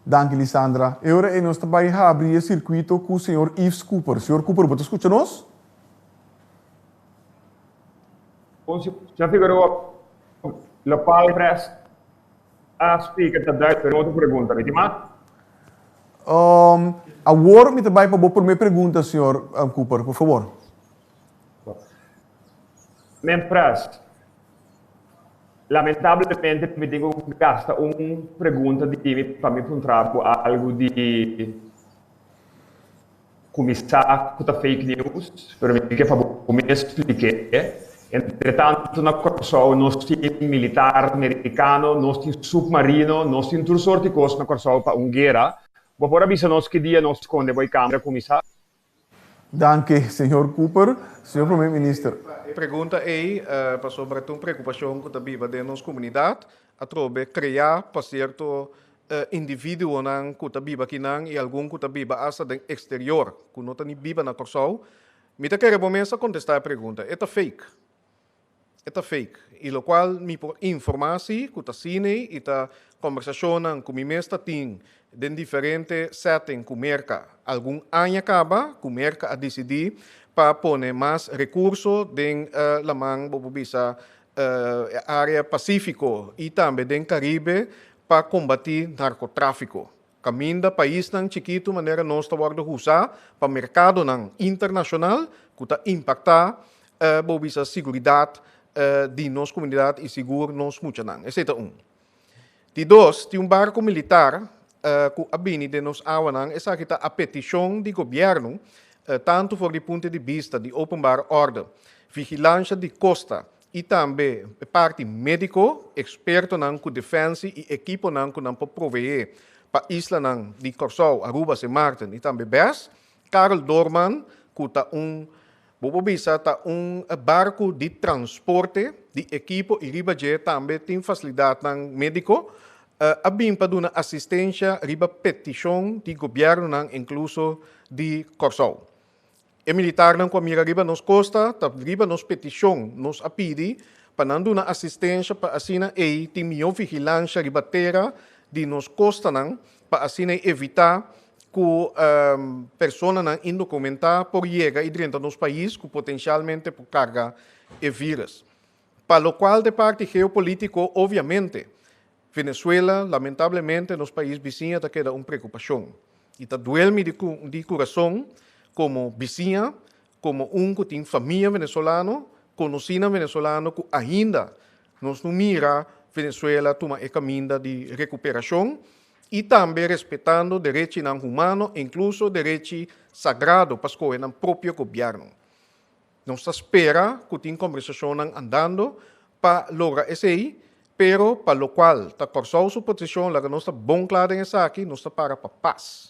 danki Lisandra. E ora ei nos ta bai habri e sirkuito ku señor Yves Cooper. Señor Cooper, bo ta skucha nos? Señor Figueroa, lokual pres a splika ta duidelijk, pero otro pregunta, mi tin mas? Awor mi ta bai pa bo prome pregunta, señor Cooper, por fabor. Men pres, lamentablemente mi tin ku gasta un pregunta di mi pa mi puntra bo algu di ku mi sa ku ta fake news, pero mi ke pa bo mes splik'é. Entretantu na Kòrsou nos tin militar merikano, nos tin supmarino, nos tin tur sort di kos na Kòrsou pa un guera. Bo por a bisa nos ki dia nos skonde bo e kamera kuminsá? Danki, señor Cooper. Señor Prome Minister. E pregunta ei pasobra ta un preocupacion cu ta biba den nos comunidad, atrobe crea pa cierto individuonan cu ta biba akinan y algun cu ta biba hasta den exterior, cu no ta ni biba na Corsou. Mi ta kere bo mes a contesta e pregunta. E ta fake. E ta fake. Y locual mi por informa si cu ta asina y ta conversacionnan cu mi mes ta tin den diferente setting cu Merca. Algun aña caba cu Merca a dicidi pa pone mas recurso den laman bo por bisa e area Pacifico y tambe den Caribe pa combati narcotrafico. Caminda paisnan chikitu manera nos ta wordo usa pa mercadonan internacional cu ta impacta bo bisa siguridad di nos comunidad y sigur nos muchanan. Esey ta un. Di dos, tin un barco militar cu a bini den nos awanan, esaki ta a peticion di gobierno, tanto for di punto di bista di openbare orde, vigilancia di costa y tambe e parti medico, expertonan cu defensie y ekiponan cu nan por provee pa islanan di Corsou, Aruba, Sint Maarten y tambe bes. Karel Doorman cu ta un, bo por bisa ta un barco di transporte di ekipo y riba dje tambe tin facilidadnan medico, a bin pa duna asistencia riba peticion di gobiernonan incluso di Corsou. E militarnan ku a mira riba nos kosta ta riba nos petishon nos a pidi pa nan duna asistensha pa asina ei tin mihó vigilansha riba tera di nos kostanan pa asina ei evitá ku personanan indokumentá por yega i drenta nos pais ku potenshalmente por karga e vírus. Pa lokual ta e parti geopolítiko obviamente Venezuela, lamentablemente nos pais bisiña ta keda un preocupacion y ta duel mi di curason como bisiña, como un cu tin famia venezolano, conocinan venezolano cu ainda nos no mira Venezuela tuma e caminda di recuperacion y tambe respetando derechinan humano incluso derechi sagrado pa scoge nan propio gobierno. Nos ta spera ku tin kombersashonnan andando pa logra esei, pero pa lokual ta Kòrsou su posishon laga nos ta bon kla den esaki, nos ta para pa pas.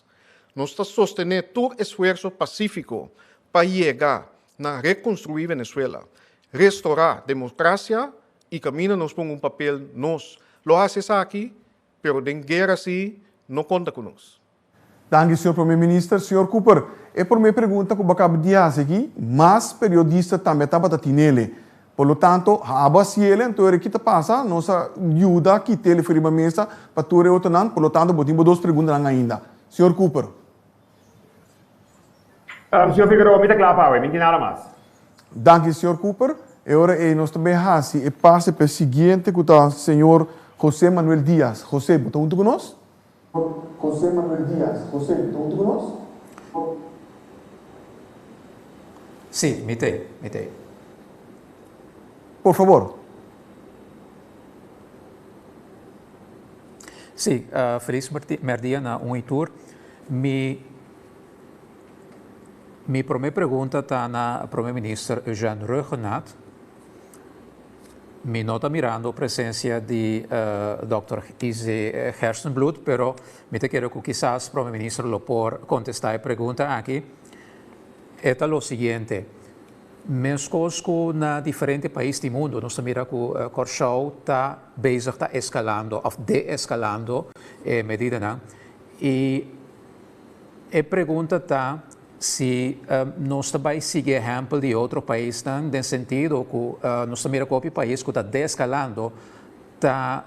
Nos ta sostené tur esfuerso pasífiko pa yega na rekonstruí Venezuela, restorá demokrasia i kaminda nos pon un papel nos lo hasi esaki, pero den guera si no konta ku nos. Danki señor Prome Minister. Señor Cooper, e prome pregunta ku bo a kaba di hasi aki, mas periodista tambe tabata tinele. Por lo tanto, abo a siele, anto ora ki ta pasa, nos a yuda kit'el for riba mesa pa tur e otronan, por lo tanto bo tin bo dos preguntanan ainda. Señor Cooper. Señor Figueroa, mi ta kla pa awe, mi no tin nada mas. Danki, señor Cooper. E ora ei nos ta bay haci e pase pa e siguiente cu ta señor José Manuel Diaz. José, bo ta hunto cu nos? José Manuel Diaz. José, bo ta hunto cu nos? Sí, mi t'ei, mi t'ei. Por favor. Sí, feliz merdia na un y tur. Mi mi prome pregunta ta na Prome Minister Eugène Rhuggenaath. Mi no ta mirando presencia di Dòkter Izzy Gerstenbluth, pero mi ta kere cu kisas Prome Minister lo por contesta e pregunta aki. E ta lo siguiente, Mescos cu na diferente pais di mundo nos ta mira cu Kòrsou ta bezig ta escalando of deescalando e medidanan y e pregunta ta, Si nos ta bai sigui ehèmpel di otro paisnan den sentido ku nos ta mira ku hopi pais ku ta deskalando ta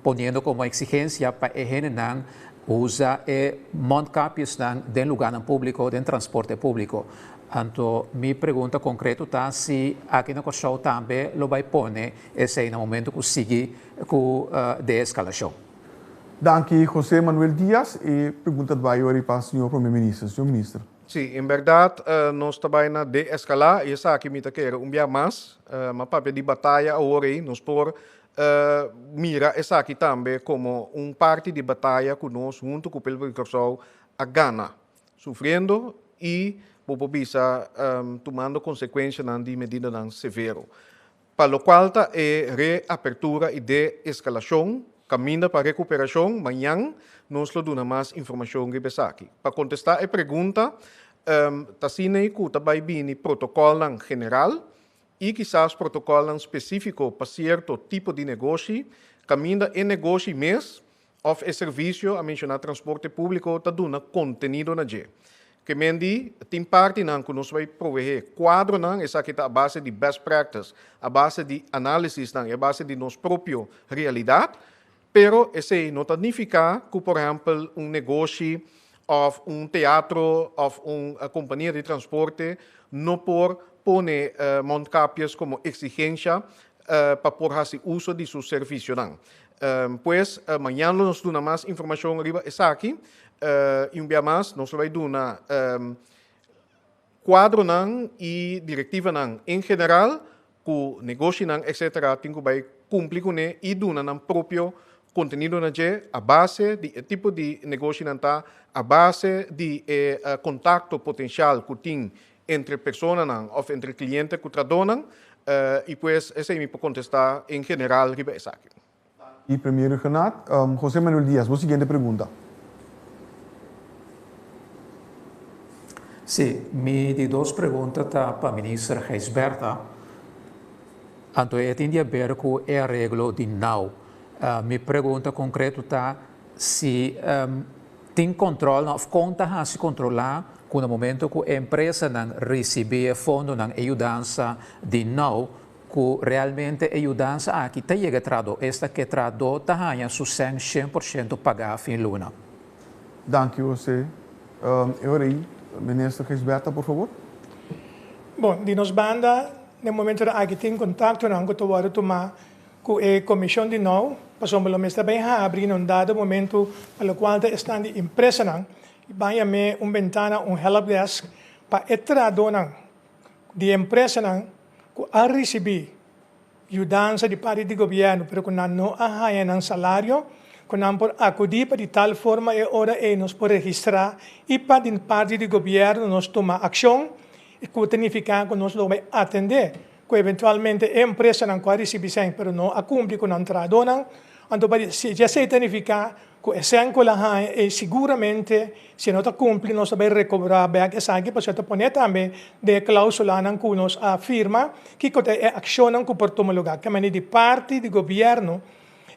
poniendo komo eksigensia pa e hendenan usa e mondkapjesnan den lugánan públiko, den transporte públiko. Anto mi pregunta konkreto ta si aki na Kòrsou tambe lo bai pone esei na momento ku sigui ku deeskalashon. Danki José Manuel Diaz. E pregunta ta bai ori pa señor Prome Minister. Señor Minister. Sí, en berdad nos ta bai na de-escalá y esaki mi ta kere un bia mas. M'a papia di bataya awor ei, nos por mira esaki tambe como un parti di bataya cu nos hunto cu pueblo di Kòrsou a gana, sufriendo y bo por bisa tumando consecuencianan di medidanan severo. Pa lokual ta e reapertura i de-eskalashon, kaminda pa rekuperashon, mañan nos lo duna mas informashon riba esaki. Pa kontestá e pregunta, ta asina ei ku ta bai bini protokòlnan general i kisas protokòlnan spesífiko pa sierto tipo di negoshi, kaminda e negoshi mes Òf e servisio a menshoná transporte públiko ta duna kontenido na dje. Ke men di, tin partinan ku nos bai proveé kuadronan, esaki ta a base di best practice, a base di análisisnan i a base di nos propio realidat, pero esei no ta nifiká ku por ehèmpel un negoshi òf un teatro òf un kompania di transporte no por pone mondkapjes komo eksigensha pa por hasi uso di su servisionan. Pues, mañan lo nos duna mas informacion riba esaki y un bia mas nos lo bay duna cuadronan y directivanan en general cu negoshinan etc. Tin cu bay cumpli cune y duna nan propio contenido na dje a base di e tipo di negoshinan ta, a base di e contacto potencial cu tin entre personanan of entre cliente cu tradonan y pues esey mi por contesta en general riba esaki. Y Premier Rhuggenaath, José Manuel Diaz, bo siguiente pregunta. Sí, mi di dos pregunta ta pa Minister Gijsbertha. Anto e tin di haber cu e areglo di now. Mi pregunta concreto ta si Tin controlnan of con ta haci controla cu na momento cu e empresanan ricibi e fondonan, e yudansa di now, cu realmente e yudansa aki ta yega e trahador, esta cu e trahador ta haña su cen 100% paga fin luna. Danki Jose. E ora ei, Minister Gijsbertha, por favor. Bon, di nos banda, den momentonan aki tin contactonan cu ta wordo tuma Ku e komishon di nou, pasobra lo mester bai habri na un dado momentu pa lokual ta esnan di empresanan i ban yam'é un bentana, un helpdesk, pa e trahadónan di empresanan ku a risibí yudansa di parti di gobièrnu pero ku nan no a haña nan salario, ku nan por akudí pa di tal forma e ora ei nos por registrá i pa di parti di gobièrnu nos tuma akshon i ku ta nifiká ku nos lo bai atendé ku eventualmente e empresanan ku a risibí sèn pero no a kumpli ku nan trahadónan, anto pa si esei ta nifiká ku e sèn ku el a haña ei siguramente si e no ta kumpli nos ta bai rekobrá bèk esaki pasobra ta pone tambe den e klausulanan ku nos a firma kiko ta e akshonnan ku por tuma lugá. Kemane di parti di gobièrnu.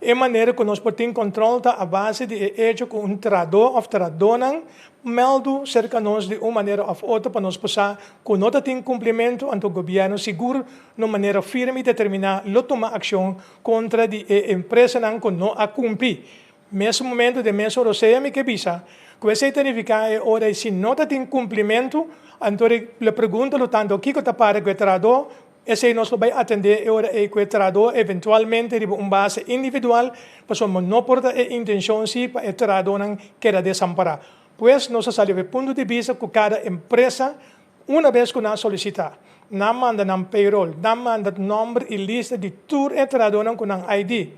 E manera ku nos por tin kòntròl ta a base di e echo ku un trahadó òf trahadónan mèldu serka nos di un manera òf otro pa nos por sa ku no ta tin kumplimentu, anto gobièrnu sigur na un manera firme i determiná lo tuma akshon kontra di e empresanan ku no a kumpli. Mes momento den mes orosea mi ke bisa ku esei ta nifiká e ora ei si no ta tin kumplimentu, anto e pregunta lo tanto kiko ta para ku e trahadó. Esei nos lo bai atendé e ora ei ku e trahadó eventualmente riba un base individual, pasobra no por ta e intenshon si pa e trahadónan keda desampará. Pues nos a sali op e punto di bista ku kada empresa una bes ku nan a solisitá, nan manda nan payroll, nan manda nòmber i lista di tur e trahadónan ku nan ID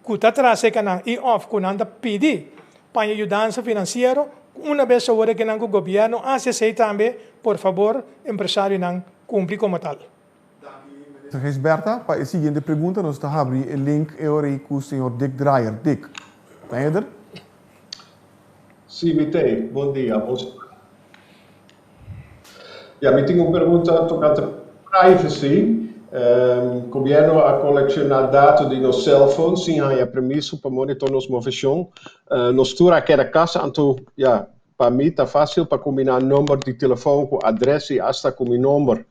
ku ta traha serka nan i òf ku nan ta pidi paña yudansa finansiero, una bes awor e kinan ku gobièrnu hasi esei tambe, por fabor empresarionan Cumpli como tal. Minister Gijsbertha, pa e siguiente pregunta nos ta habri e link e ora ei cu señor Dick Drayer. Dick, ta eder? Sí, mi t'ei. Bon dia. Bon semana. Ya, mi tin un pregunta tocante privacy. Gobierno a colecciona dato di nos cellphone sin haña permiso pa monitor nos movecion. Nos tur a keda casa, anto ya, Pa mi ta fásil pa kombiná number di telefòn ku adrès i asta ku mi nomber.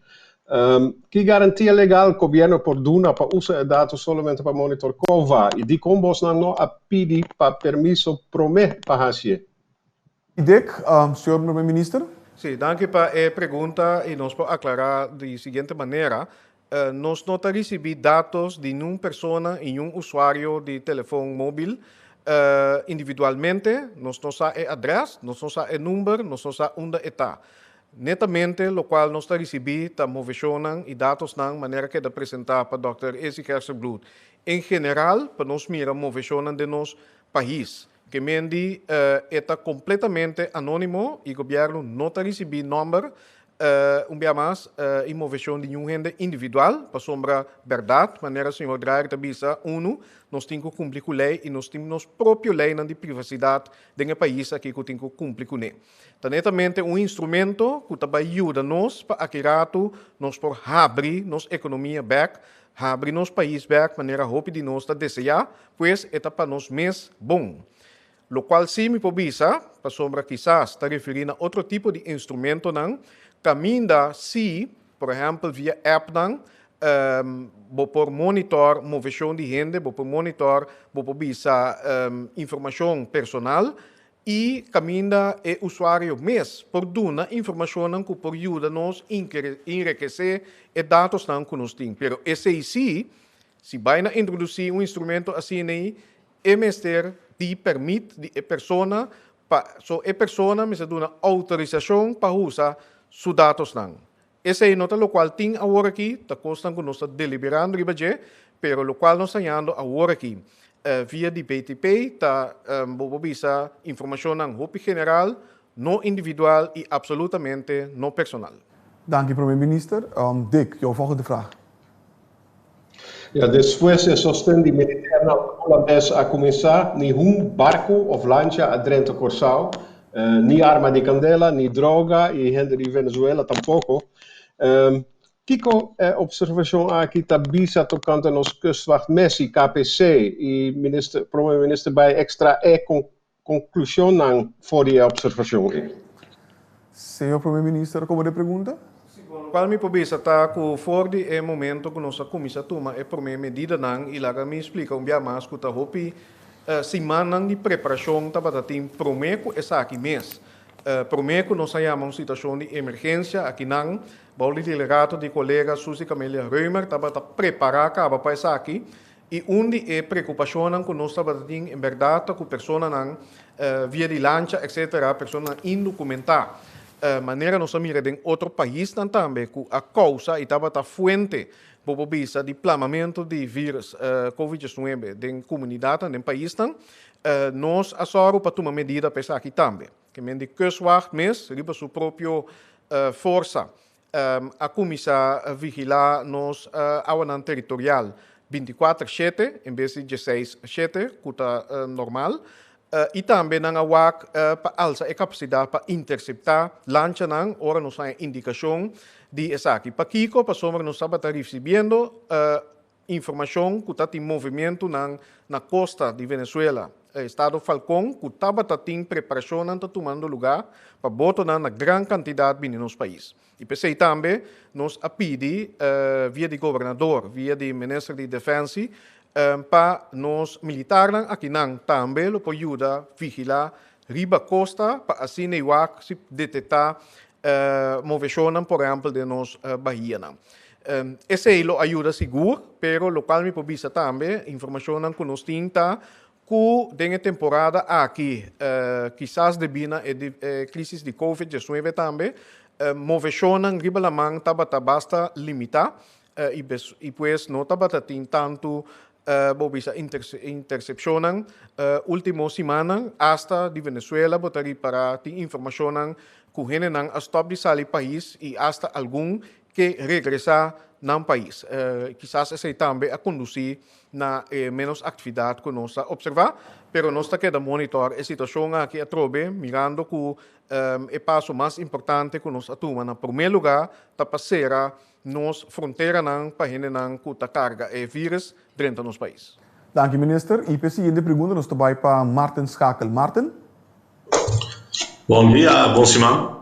Ki garantia legal gobièrnu por duna pa usa e dato solamente pa monitor kova i dikon bosnan no a pidi pa permiso promé pa hasié? Dick, Señor Primer Minister. Sí, danki pa e pregunta i nos por aklará di siguiente manera, Nos no ta risibí datos di niun persona i niun usuario di telefon móbil individualmente. Nos no sa e adrès, nos no sa e number, nos no sa unda e ta. Netamente lokual nos ta risibí ta moveshonnan i datosnan manera keda presentá pa dòkter Izzy Gerstenbluth. En general pa nos mira moveshonnan den nos pais. Ke men di e ta kompletamente anónimo i gobièrnu no ta risibí nòmber Un bia mas, e moveshon di niun hende individual, pasobra bèrdat, manera señor Drayer ta bisa, unu, nos tin ku kumpli ku lei i nos tin nos propio leinan di privasidat den e pais aki ku tin ku kumpli kuné. Ta netamente un instrumento ku ta bai yuda nos pa aki ratu nos por habri nos ekonomia bèk, habri nos pais bèk manera hopi di nos ta deseá, pues e ta pa nos mes bon. Lokual sí mi por bisa, pasobra kisas ta referí na otro tipo di instrumentonan, kaminda sí, por ehèmpel via appnan, bo por monitor moveshon di hende, bo por monitor, bo por bisa informashon personal i kaminda e usuario mes por duna informashonnan ku por yuda nos enrekesé e datosnan ku nos tin. Pero esei sí, si bai na introdusí un instrumento asina E mester di permit di e persona pa so e persona mester duna outorisashon pa usa su datosnan. Esei no ta lokual tin awor aki, ta kosnan ku nos ta deliberando riba dje, pero lokual nos ta hañando awor aki via di BTP ta bo por bisa informashonnan hopi general, no individual i absolutamente no personal. Danki Prome Minister. Dick, jouw volgende vraag. Ja, despues e sosten di militernan Holandes a kuminsá, nihun barku òf lancha a drenta Kòrsou, ni arma di kandela, ni droga i hende di Venezuela tampoko. Kiko e opservashon aki ta bisa tokante nos Kustwacht mes i KPC i minister Prome Minister bai ekstraé Konklushonnan for di e opservashon ei. Señor Prome Minister, komo de pregunta? Si, bon, lokual mi por bisa ta ku for di e momento ku nos a kuminsá tuma e promé medidanan, i laga mi splika un bia mas ku ta hopi simannan di preparashon tabata tin promé ku esaki mes. Promé ku nos a yama un situashon di emergensia akinan, bou di liderato di kolega Suzy Camelia Römer tabata prepará kaba pa esaki. I un di e preokupashonnan ku nos tabata tin en bèrdat ta ku personanan via di lancha etcetera, personanan indokumentá, manera nos a mira den otro paisnan tambe ku a kousa i tabata fuente, bo por bisa, di plamamentu di virus covid diesnuebe den komunidatnan, den paisnan, nos a sòru pa tuma medida pa esaki tambe. Ke men di Kustwacht mes riba su propio forsa a kuminsá vigilá nos awanan teritorial bintikuater shete en bes di dieseis shete ku ta normal i tambe nan a wak pa alsa e kapasidat pa interseptá lanchanan ora nos haña indikashon di esaki. Pakiko? Pasobra nos tabata risibiendo. Informashon ku ta tin movimentunan na kosta di Venezuela, estado Falcón, ku tabata tin preparashonnan ta tumando lugá pa botonan na gran kantidat bini nos pais. I p'esei tambe nos a pidi via di gobernador, via di minister di Defensie, pa nos militarnan akinan tambe lo por yuda vigilá riba kosta pa asina i wak si detektá moveshonnan por ehèmpel den nos bahianan. Esei lo a yuda sigur, pero lokual mi por bisa tambe, informashonnan ku nos tin ta ku den e temporada aki, kisas debí na e krisis di Covid diesnuebe tambe, moveshonnan riba laman tabata basta limitá i pues no tabata tin tantu bo bisa intersepshonnan. Último simannan asta di Venezuela bo ta ripará tin informashonnan ku hendenan a stòp di sali pais i asta algun ke regresá nan pais. Kisas esei tambe a kondusí na e ménos aktividat ku nos a opservá, pero nos ta keda monitor e situashon aki atrobe mirando ku e paso mas importante ku nos a tuma na promé lugá ta pa sera nos fronteranan pa hendenan ku ta karga e vírus drenta nos pais. Danki minister. I pa e siguiente pregunta nos ta bai pa Marten Schakel. Marten? Bon dia, bon siman.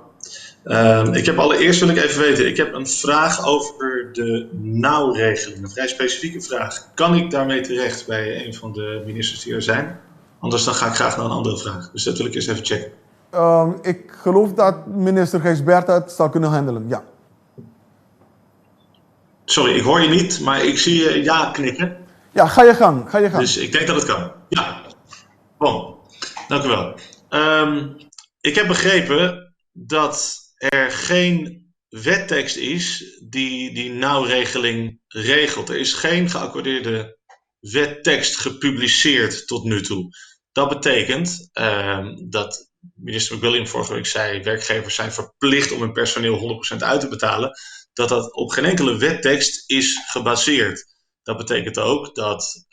Ik heb allereerst wil ik even weten, ik heb een vraag over de nauwregeling, een vrij specifieke vraag. Kan ik daarmee terecht bij een van de ministers die er zijn? Anders dan ga ik graag naar een andere vraag. Dus dat wil ik eerst even checken. Ik geloof dat minister Gijsbertha het zal kunnen handelen, ja. Sorry, ik hoor je niet, maar ik zie je ja knikken. Ja, ga je gang, ga je gang. Dus ik denk dat het kan. Ja. Bon, dank u wel. Ik heb begrepen dat er geen wettekst is die die nauwregeling regelt. Er is geen geaccordeerde wettekst gepubliceerd tot nu toe. Dat betekent dat minister McWilliam vorige week zei: werkgevers zijn verplicht om hun personeel 100% uit te betalen. Dat dat op geen enkele wettekst is gebaseerd. Dat betekent ook dat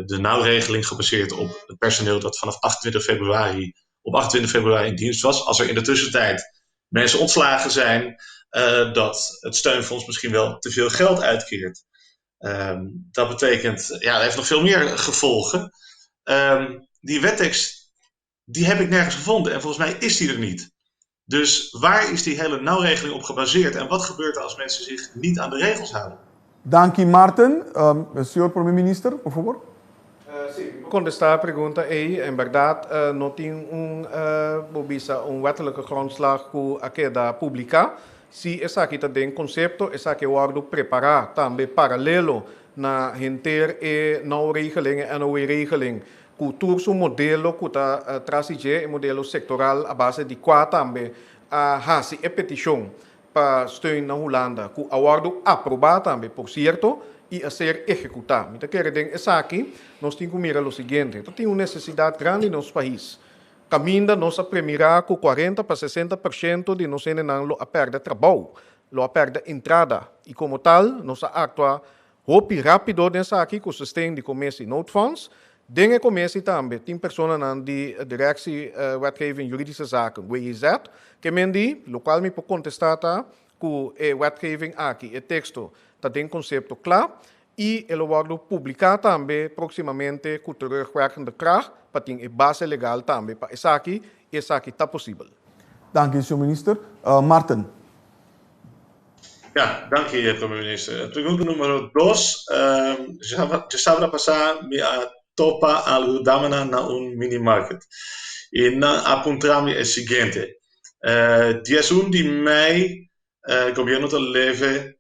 de nauwregeling gebaseerd op het personeel dat vanaf 28 februari op 28 februari in dienst was. Als er in de tussentijd mensen ontslagen zijn, dat het steunfonds misschien wel te veel geld uitkeert. Dat betekent, ja, dat heeft nog veel meer gevolgen. Die wettekst, die heb ik nergens gevonden en volgens mij is die er niet. Dus waar is die hele nauwregeling op gebaseerd en wat gebeurt er als mensen zich niet aan de regels houden? Danki Maarten. Señor Prome Minister, por favor. Sí, mi por contesta e pregunta ei. En berdad no tin un, bo bisa, un wettelijke grondslag cu a keda publica. Si esaki ta den concepto, esaki a wordo prepara tambe paralelo na henter e nauwregeling, e NOW-regeling, cu tur su modelo cu ta tras di dje, e modelo sectoral a base di cua tambe a haci e peticion pa steun na Hulanda, cu a wordo aproba tambe, por cierto, y a ser ehecuta. Mi ta kere den esaki nos tin cu mira lo siguiente, ta tin un necesidad grandi den nos pais. Caminda nos a premira cu cuarenta pa sesenta por ciento di nos hendenan lo a perde trabou, lo a perde entrada y como tal nos a actua hopi rapido den esaki cu sosten di Commissie Noodfonds. Den e commissie tambe tin personanan di Directie Wetgeving Juridische Zaken, WJZ, ke men di, locual mi por contesta ta cu e wetgeving aki, e texto, ta den concepto cla y e lo wordo publica tambe proximamente cu terugwerkende kracht pa tin e base legal tambe pa esaki y esaki ta posibel. Danki, señor Minister. Marten. Ja, danki, Prome Minister. Pregunta numero dos. Djasabra pasá mi a topa algu damanan na un minimarket y nan a puntra mi e siguiente. 11 di mei gobierno ta leve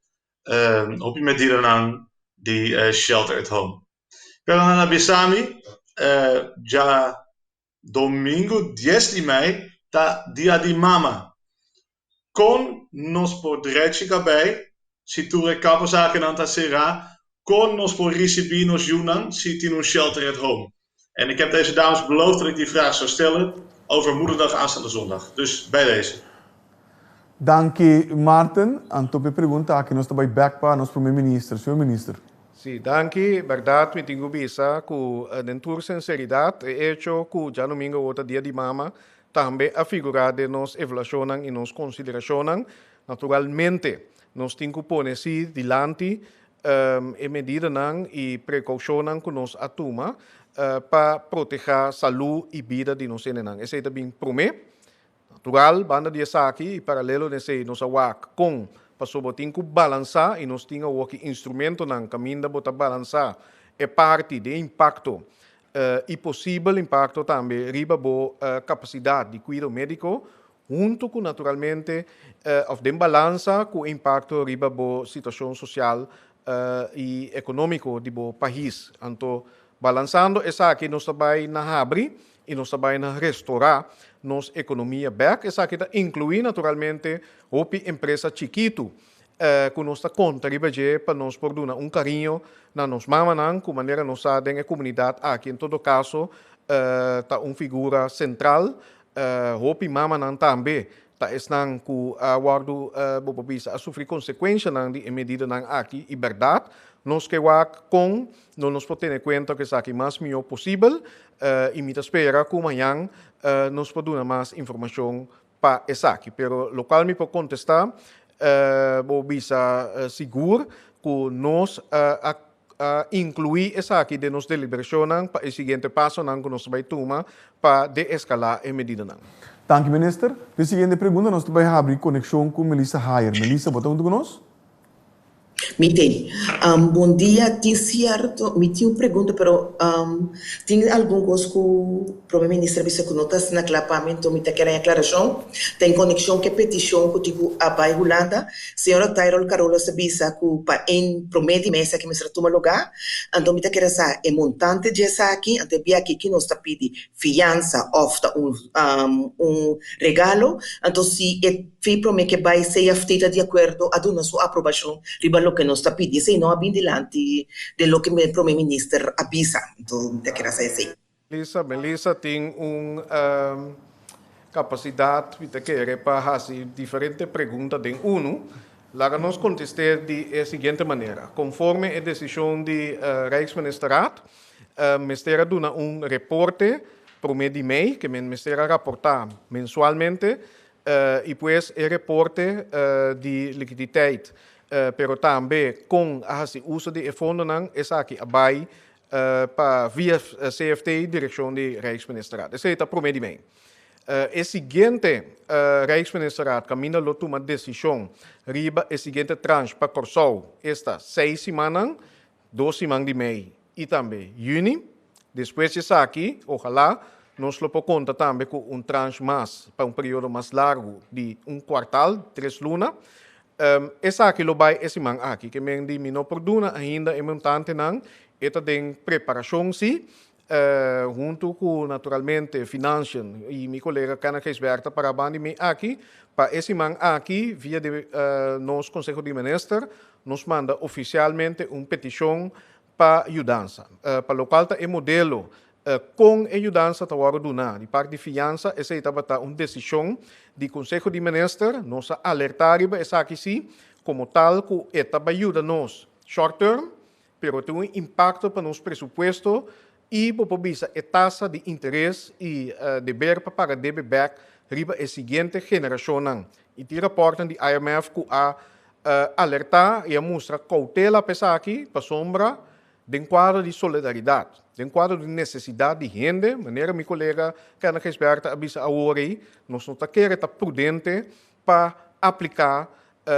hopi medidanan di shelter at home. Pero nan a bisa mi dja domingo dies di mei ta dia di mama. Kon nos por drechi kabei si tur e kapperzakennan ta será? Kon nos por risibí nos yunan si tin un shelter at home? En ik heb deze dames beloofd dat ik die vraag zou stellen over Moederdag aanstaande zondag. Dus bij deze. Danki Maarten. Anto p'e pregunta aki nos ta bai bek pa nos Prome Minister. Señor Minister. Sí, danki. Bèrdat mi tin ku bisa ku den tur senseridat e echo ku djadumingu awor ta dia di mama. tambe a figurá den nos evaluashonnan i nos konsiderashonnan. Naturalmente, nos tin ku pone sí dilanti e medidanan i prekoushonnan ku nos a tuma pa protehá salú i bida di nos hendenan. Esei ta bin promé. Natural, banda di esaki i paralelo na esei nos a wak kon pasobra bo tin ku balansá i nos tin awoki instrumentonan kaminda bo ta balansá e parti di e impakto i posibel impakto tambe riba bo kapasidat di kuido médiko huntu ku naturalmente òf den balansa ku e impakto riba bo situashon sosial i ekonómiko di bo pais. Anto balansando esaki nos ta bai na habri i nos ta bai na restorá nos ekonomia bèk. Esaki ta inkluí naturalmente hopi empresa chikitu ku nos ta konta riba dje pa nos por duna un kariño na nos mamanan ku manera nos sa den e komunidat aki en todo kaso ta un figura sentral. Hopi mamanan tambe ta esnan ku a wòrdu, bo por bisa, a sufri konsekuenshanan di e medidanan aki i bèrdat nos ke wak kon no nos por tene kuenta ku esaki mas mihó posibel i mi ta spera ku mañan nos por duna mas informashon pa esaki. Pero lokual mi por kontestá bo bisa sigur ku nos a inkluí esaki den nos deliberashonnan pa e siguiente pasonan ku nos ta bai tuma pa deeskalá e medidanan. Danki Minister. P'e siguiente pregunta nos ta bai habri konekshon ku Melissa Hayer. Melissa, bo ta huntu ku nos? Mi tin. Bon dia, tin cierto, mi tin un pregunta pero tin algun cos cu Prome Minister a bisa cu no ta asina cla pa mi, enton mi ta kere aclaracion. Ta en conexion cu e peticion cu tin cu a bay Hulanda. Señora Tyrol Carolus a bisa cu pa en prome di mes aki mester a tuma lugar, anto mi ta kere sa e montante dje esaki, anto e biaha aki nos ta pidi fiansa of ta un un regalo, anto si e fi prome ke bai CFT ta di akuerdo a duna su aprobashon riba loke nos ta pidi, esei no a bin dilanti den loke prome minister a bisa, anto mi ta kere sa esei. Melissa, Melissa tin un kapasidat, mi ta kere, pa hasi diferente pregunta den unu. Laga nos kontest'é di e siguiente manera, Konforme e desishon di Rijksministerraad, mester a duna un reporte promé di mei, ke men mester a raportá mensualmente, i pues e reporte di likiditeit, pero tambe kon a hasi uso di e fondonan, esaki a bai pa via CFT direkshon di Rijksministerraad. Esei ta promé di mei. E siguiente Rijksministerraad kaminda lo tuma desishon riba e siguiente tranche pa Kòrsou, esta seis simannan, dos siman di mei i tambe yüni. Despues di esaki, ohalá nos lo por konta tambe ku un tranche mas pa un periodo mas largu di un kuartal, tres luna. Esaki lo bai e siman aki. Ke men di mi no por duna ainda e montantenan, e ta den preparashon si, huntu ku naturalmente Financiën i mi kolega Kenneth Gijsbertha ta para banda di mi aki, pa e siman aki via di nos Konseho di Minister nos manda ofisialmente un petishon pa yudansa. Pa lokual ta e modelo Kon e yudansa ta wòrdu duná? Di parti di fiansa, esei tabata un desishon di Konseho di Minister. Nos a alertá riba esaki sí, komo tal ku e ta bai yuda nos short term, pero tin un impakto pa nos presupuesto i bo por bisa e tasa di interes i deber pa paga debe bèk riba e siguiente generashonnan. I tin rapòrtnan di IMF ku a alertá i a mustra koutela pa esaki pasobra Den kuadro di solidaridat, den kuadro di nesesidat di hende, manera mi kolega Kenneth Gijsbertha a bisa awor ei, nos no ta kere ta prudente pa apliká,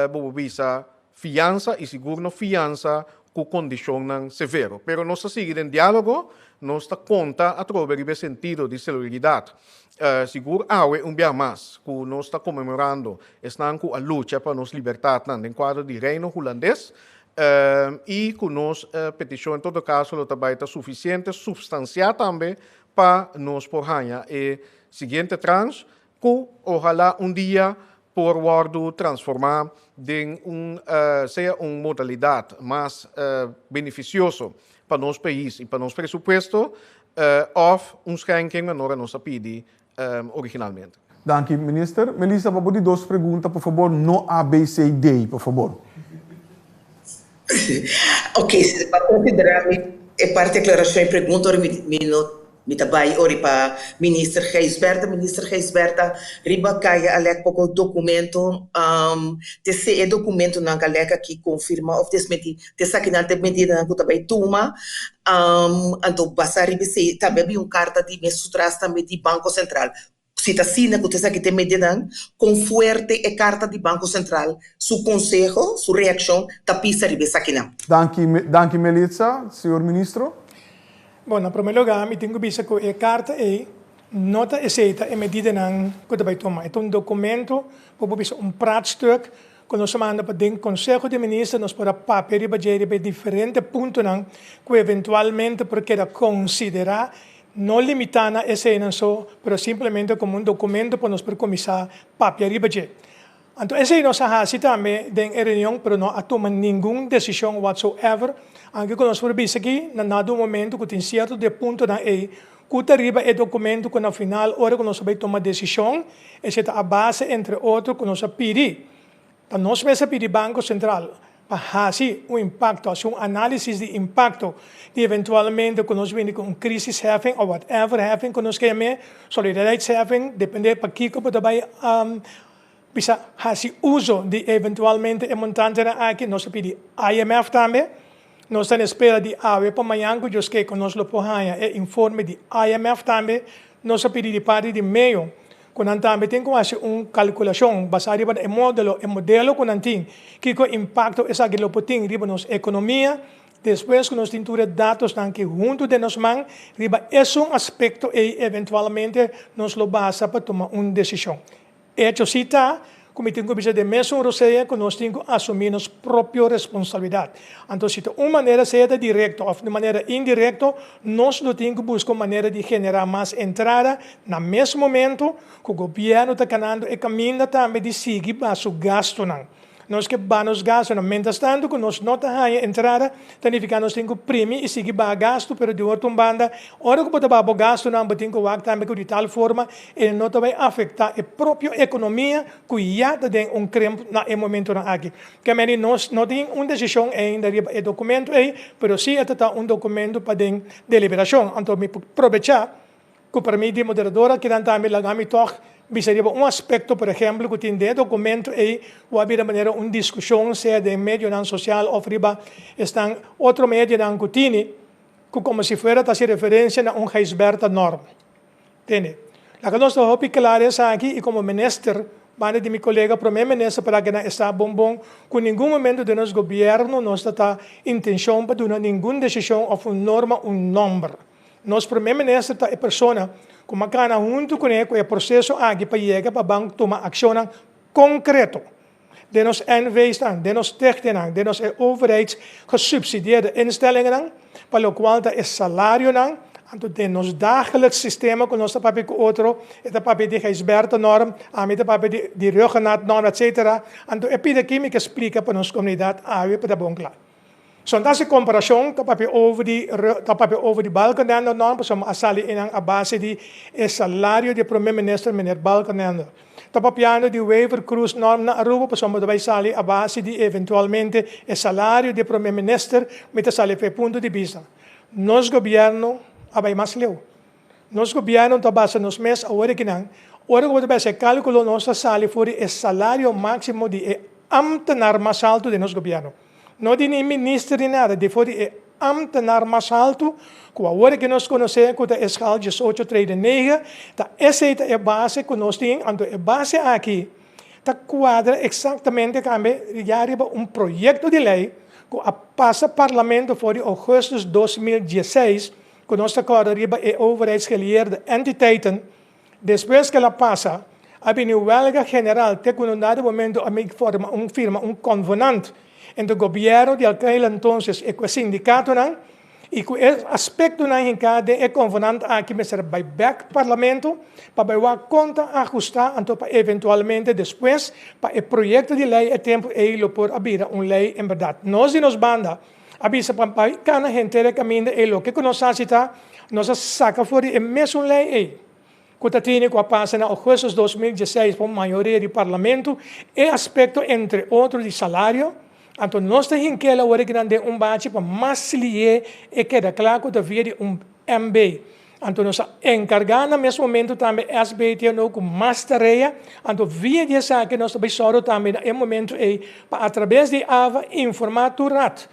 bo por bisa, fiansa i sigur no fiansa ku kondishonnan severo. Pero nos ta sigui den diálogo, nos ta konta atrobe riba e sentido di solidaridat. Sigur awe un bia mas ku nos ta konmemorando esnan ku a lucha pa nos libertatnan den kuadro di Reino Hulandes, I ku nos petishon en todo kaso lo ta bai ta sufisiente, supstansiá tambe pa nos por haña e siguiente tranche ku ohalá un dia por wòrdu transformá den un sea un modalidat mas benefisioso pa nos pais i pa nos presupuesto òf un schenking manera nos a pidi originalmente. Danki minister. Melissa pa bo di dos pregunta por fabor no A B C D por fabor. Ok, si pa considera mi e parti aclaracion y pregunta ora mi no. Mi ta bai ori pa Minister Gijsbertha. Minister Gijsbertha, riba kaya a lek poko dokumento. Te se e dokumentonan ka lek aki konfirma òf desmentí te esakinan ta e medidanan ku ta bai tuma. Anto basá riba esei tambe a bin un karta di mes su tras tambe di Banko Sentral. Si ta asina ku ta esaki ta e medidanan, kon fuerte e karta di Banko Sentral su konseho, su reakshon ta pisa riba esakinan? Danki, danki Melitza. Señor Ministro. Bon, na promé lugá mi tin ku bisa ku e karta ei no ta esei ta e medidanan ku ta bai tuma. E ta un dokumento, bo por bisa un praatstuk, ku nos a manda pa den Konseho di Minister nos por a papia riba dje riba e diferente puntonan ku eventualmente por keda konsiderá, no limitá na eseinan so, pero simplemente komo un dokumento pa nos por kuminsá papia riba dje. Anto esei nos a hasi tambe den e reunion, pero no a tuma ningun desishon whatsoever, anke ku nos por bisa aki na nada un momento ku tin sierto di e puntonan ei ku ta riba e dokumento ku na final ora ku nos a bai tuma desishon, esei ta a base entre otro ku nos a pidi, ta nos mes a pidi Banko Sentral pa hasi un impakto, hasi un análisis di impakto di eventualmente ku nos bini ku un crisisheffing òf whatever heffing ku nos ke yam'é, solidariteitsheffing, depende pa kiko bo ta bai Bisa hasi uso di eventualmente e montantenan aki, nos ta pidi IMF tambe. Nos ta na espera di awe pa mañan ku Dios ke ku nos lo por haña e informe di IMF tambe. Nos a pidi di parti di meo ku nan tambe tin ku hasi un kalkulashon basá riba e modelo, e modelo ku nan tin, kiko impakto esaki lo por tin riba nos ekonomia. Despues ku nos tin tur e datosnan ki huntu den nos man riba esun aspekto ei eventualmente nos lo basa pa tuma un desishon. Echo si ta ku mi tin ku bisa den mesun rosea ku nos tin ku asumí nos propio responsabilidat. Anto si ta un manera sea ta direkto òf di manera indirekto, nos lo tin ku buska un manera di generá mas entrada na mes momento ku gobièrnu ta kanando e kaminda tambe di sigui baha su gastunan. Nos ke baha nos gastunan. Mientras tanto ku nos no ta haña entrada, ta nifiká nos tin ku primi i sigui baha gastu, pero di otro un banda, ora ku bo ta baha bo gastunan, bo tin ku wak tambe ku di tal forma e no ta bai afektá e propio ekonomia ku ya ta den un krimp na e momentunan aki. Ke meni nos no tin un desishon ainda riba e dokumento ei, pero sí e ta ta un dokumento pa den deliberashon. Anto mi por probechá Ku permit di moderador akinan tambe laga mi tòg bisa riba un aspekto, por ehèmpel, ku tin den e dokumento ei ku a bira manera un diskushon sea den medionan sosial òf riba esnan otro medionan ku tini ku komo si fuera ta hasi referensia na un Gijsbertha norm. Tende. Laga nos ta hopi kla esaki i komo minister banda di mi kolega prome minister para ke nan e sa bon bon ku ningun momento den nos gobièrnu nos ta ta intenshon pa duna ningun desishon òf un norma un nòmber. Nos Prome Minister ta e persona ku a kana huntu kuné ku e proseso aki pa yega pa ban tuma akshonnan konkreto den nos NV's-nan, den nos stichtingnan, den nos e overheids gesubsidieerde instellingennan, pa lokual ta e salarionan, anto den nos dagelijks sistema ku nos ta papia ku otro, e ta papia di Gijsbertennorm, ami ta papia di di Ruggenaathnorm, etcetera, anto e pida aki mi ke splika pa nos komunidat awe pa ta bon kla. So ta hasi komparashon, ta papia over di ta papia over di Balkenende norm, pasobra a sali einan a base di e salario di e prome minister meneer Balkenende. Ta papiando di Wever Croes norm na Aruba, pasobra ta bai sali a base di eventualmente e salario di e prome minister, mi ta sali for e punto di bista. Nos gobierno a bai mas leu. Nos gobierno ta basa nos mes awor akinan, ora ku bo ta bai hasi e kalkulo nos ta sali for di e salario máksimo di e ambtenaar mas altu den nos gobierno. No di ni minister ni nada, di for di e ambtenaar mas altu ku awor aki nos konosé ku ta e schaal diesocho trede negen, ta esei ta e base ku nos tin, anto e base aki ta kuadra eksaktamente tambe ya riba un proyekto di lei ku a pasa parlamento for di ougùstùs 2016, ku nos ta kòrda riba e overheidsgelieerde entiteiten, despues ku el a pasa, a bini wèlga general te ku na un dado momento a make forma un firma un konvenant entre gobièrnu di aquel entonces i ku e sindikatonan i ku e aspektonan hinká den e konvenant aki mester a bai bèk parlamento pa bai wak kon ta ahustá anto pa eventualmente despues pa e proyekto di lei e tempu ei lo por a bira un lei en bèrdat. Nos di nos banda A bisa pa bai kana henter e kaminda ei loke ku nos hasi ta nos a saka for di e mesun lei ei ku ta tene ku a pasa na ougùstus 2016 pa un mayoria di parlamento e aspekto entre otro di salario anto nos ta hink'el awor e kinan den un bachi pa mas lié e keda kla ku ta via di un MB. Anto nos a enkargá na mes momento tambe SBTNO ku mas tarea, anto via di esaki nos ta bai sòru tambe na e momento ei pa atrabes di ava informá tur rat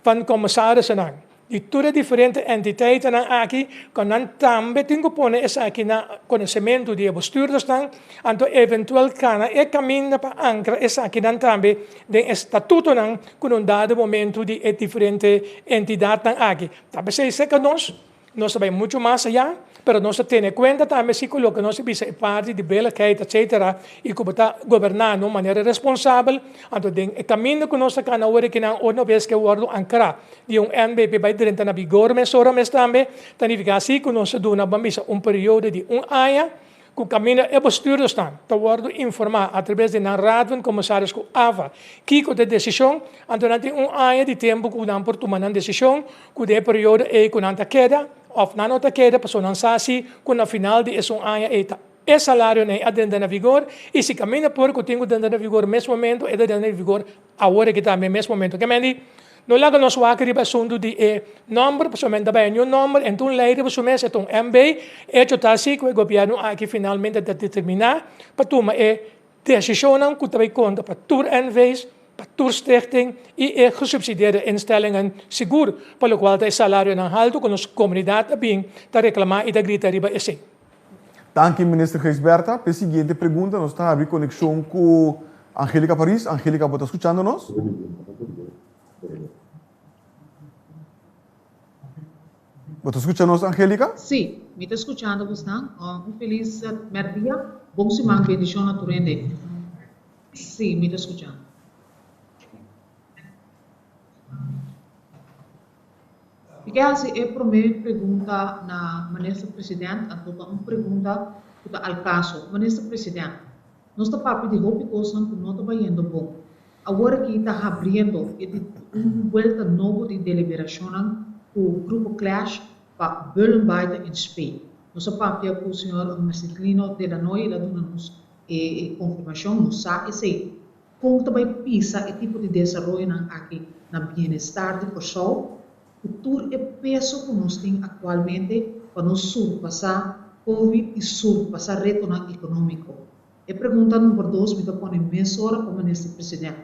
van kommisarisennan di tur e diferente entiteitennan aki ku nan tambe tin ku pone esaki na konosementu di e bestuurdersnan, anto eventuel kana e kaminda pa ankra esakinan tambe den e statutonan ku na un dado momento di e diferente entidatnan aki. Ta p'esei serka nos. Nos ta bai muchu mas ayá, pero nos ta tene kuenta tambe si ku loke nos a bisa e parti di beligheid etcetera i ku bo ta goberná na un manera responsabel, anto den e kaminda ku nos ta kana ora kinan ora bes ke wòrdu ankrá di un NBP bai drenta na vigor mesora mes tambe, ta nifiká si ku nos ta duna ban bisa un periodo di un aña Ku kaminda e bestuurdersnan ta wòrdu informá atraves di nan Raad van Commissaris ku AVA kiko ta e desishon, anto nan tin un aña di tempu ku nan por tuma nan desishon ku den e periodo ei ku nan ta keda òf nan no ta keda pasobra nan sa si ku na final di esun aña ei ta e salarionan ei a drenta na vigor i si kaminda por ku tin ku drenta na vigor mes momento e ta drenta na vigor Awor aki tambe mes momento ke men di, No laga nos wak riba asuntu di e nomber, pasobra men ta bai niun nomber, en ta un lei riba su mes, e ta un MB. Echo ta asi ku e gobièrnu aki finalmente ta determiná pa tuma e desishonnan ku ta bai konta pa tur NV's, pa tur stichting i e gesubsidieerde instellingen, sigur pa lokual ta e salarionan haltu ku nos komunidat a bin ta reklamá i ta grita riba esei. Danki Minister Gijsbertha. P'e siguiente pregunta nos ta habri konekshon ku Angelica Paris. Angelica, bo ta skuchando nos? Bo ta skucha nos, Angelica? Sí, mi ta skuchando bosnan. Un felis mèrdia. Bon siman, bendishon na tur hende. Sí, mi ta skuchando. Mi ke hasi e promé pregunta na Minister President, anto ta un pregunta ku ta al kaso. Minister President, nos ta papia di hopi kosnan ku no ta bayendo bon. Awor aki ta habriendo e di un buelta nobo di deliberashonnan ku Grupo Clash pa Bullenbaai ta in spe. Nos a papia ku señor Marcelino Delanoy, el a duna nos e konfirmashon, nos sa esei. Kon ta bai pisa e tipo di desaroyonan aki na bienestar di Kòrsou ku tur e peso ku nos tin aktualmente pa nos surpasá Covid i surpasá retonan ekonómiko? E pregunta number dos mi ta pone mesora pa Minister President.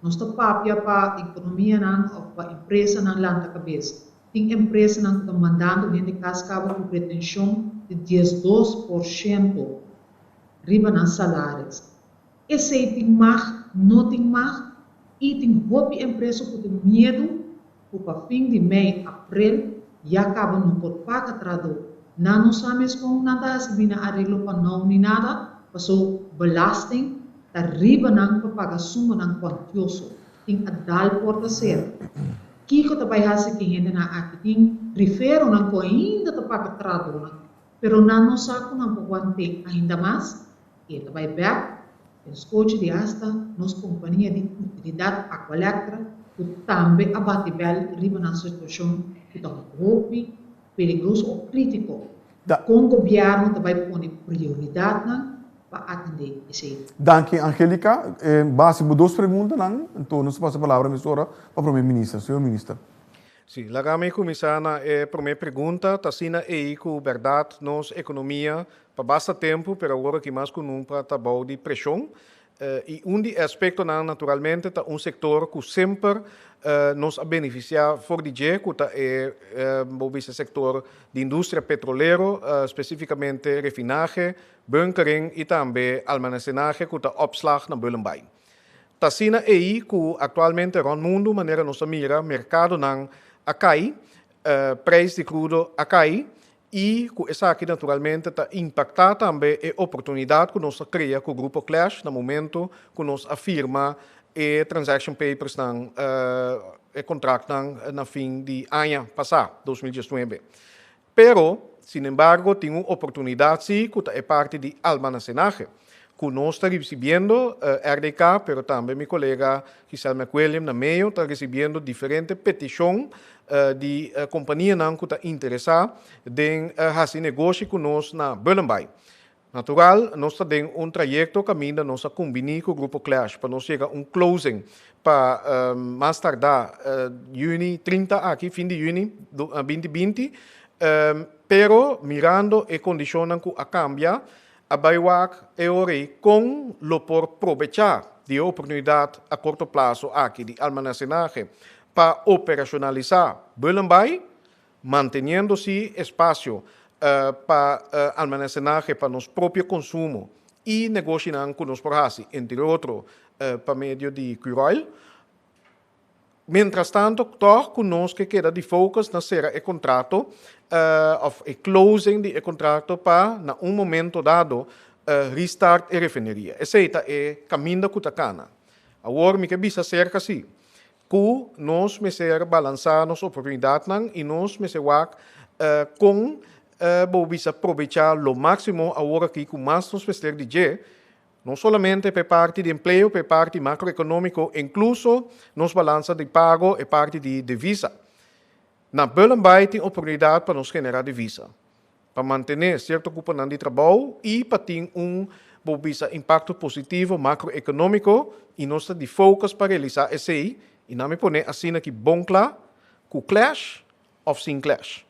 Nos ta papia pa ekonomianan òf pa empresanan lanta kabes. Tin empresanan ku ta mandando hende kas kaba ku retenshon di 12% riba nan salaris. Esei tin mag, no tin mag i tin hopi empresa ku tin miedu ku pa fin di mei, aprel ya kaba no por paga trahadó. Nan no sa mes kon nan ta hasi bini areglo pa nou ni nada, paso belasting ta riba nan pa paga sumanan kuantioso. Tin a dal porta sera. Kiko ta bai hasi ki hendenan aki? Tin riferonan ku ainda ta paga trahadónan, pero nan no sa ku nan por want'é ainda mas. I e ta bai bèk den skochi di asta nos kompania di utilidat Aqualectra ku tambe a bati bèl riba nan situashon ku ta hopi peligroso o krítiko. Kon gobièrnu ta bai pone prioridatnan pa atendé esei? Danki Angelica. Basi bo dos preguntanan, anto nos ta pasa palabra mesora pa Prome Minister. Señor Minister. Sí, laga mi kuminsá na e promé pregunta. Ta asina ei ku bèrdat nos ekonomia pa basta tempu, pero awor aki mas ku nunka ta bou di preshon. I un di e aspektonan naturalmente ta un sektor ku semper nos a benefisiá for di dje, ku ta e bo bisa sektor di industria petrolero, spesífikamente refinahe, bunkering i tambe almacenahe ku ta opslag na Bullenbaai. Ta asina ei ku aktualmente rònt mundu manera nos a mira merkadonan a kai, preis di krudo a kai i ku esaki naturalmente ta impaktá tambe e oportunidat ku nos a krea ku Grupo Clash na momento ku nos a firma e transaction papersnan, e kontraktnan na fin di aña pasá, 2019. Pero, sinembargo, tin un oportunidat sí ku ta e parti di almanasenahe, ku nos ta risibiendo, RDK, pero tambe mi kolega Giselle McWilliam na Mayo ta risibiendo diferente petishon di kompanianan ku ta interesá den hasi negoshi ku nos na Bullenbaai. Natural, nos ta den un trayekto kaminda nos a kumbiní ku Grupo Clash pa nos yega un closing pa mas tardá yüni 30 aki, fin di yüni 2020. Pero mirando e kondishonnan ku a kambia, a bai wak e ora ei kon lo por probechá di e oportunidat a korto plaso aki di almanasenahe pa operashonalisá Bullenbaai, manteniendo sí espasio pa almanasenahe pa nos propio konsumo i negoshinan ku nos por hasi, entre otro pa medio di Curoil. Mientrastanto tòg ku nos ke keda di focus na sera e kontrato òf e closing di e kontrato pa na un momento dado restart e refineria. Esei ta e kaminda ku ta kana. Awor mi ke bisa serka si ku nos mester balansá nos oportunidatnan i nos mester wak kon bo bisa probechá lo máksimo awor aki ku mas nos mester di dje. No solamente pa e parti di empleo, pa e parti macroeconomico, incluso nos balansa di pago, e parti di devisa. Na Bullenbaai tin oportunidad pa nos genera devisa, pa mantene cierto cuponan di trabou y pa tin un, bo bisa, impacto positivo macroeconomico y nos ta di focus pa realisa esey y nan mi pone asina ki bon cla cu clash of sin clash.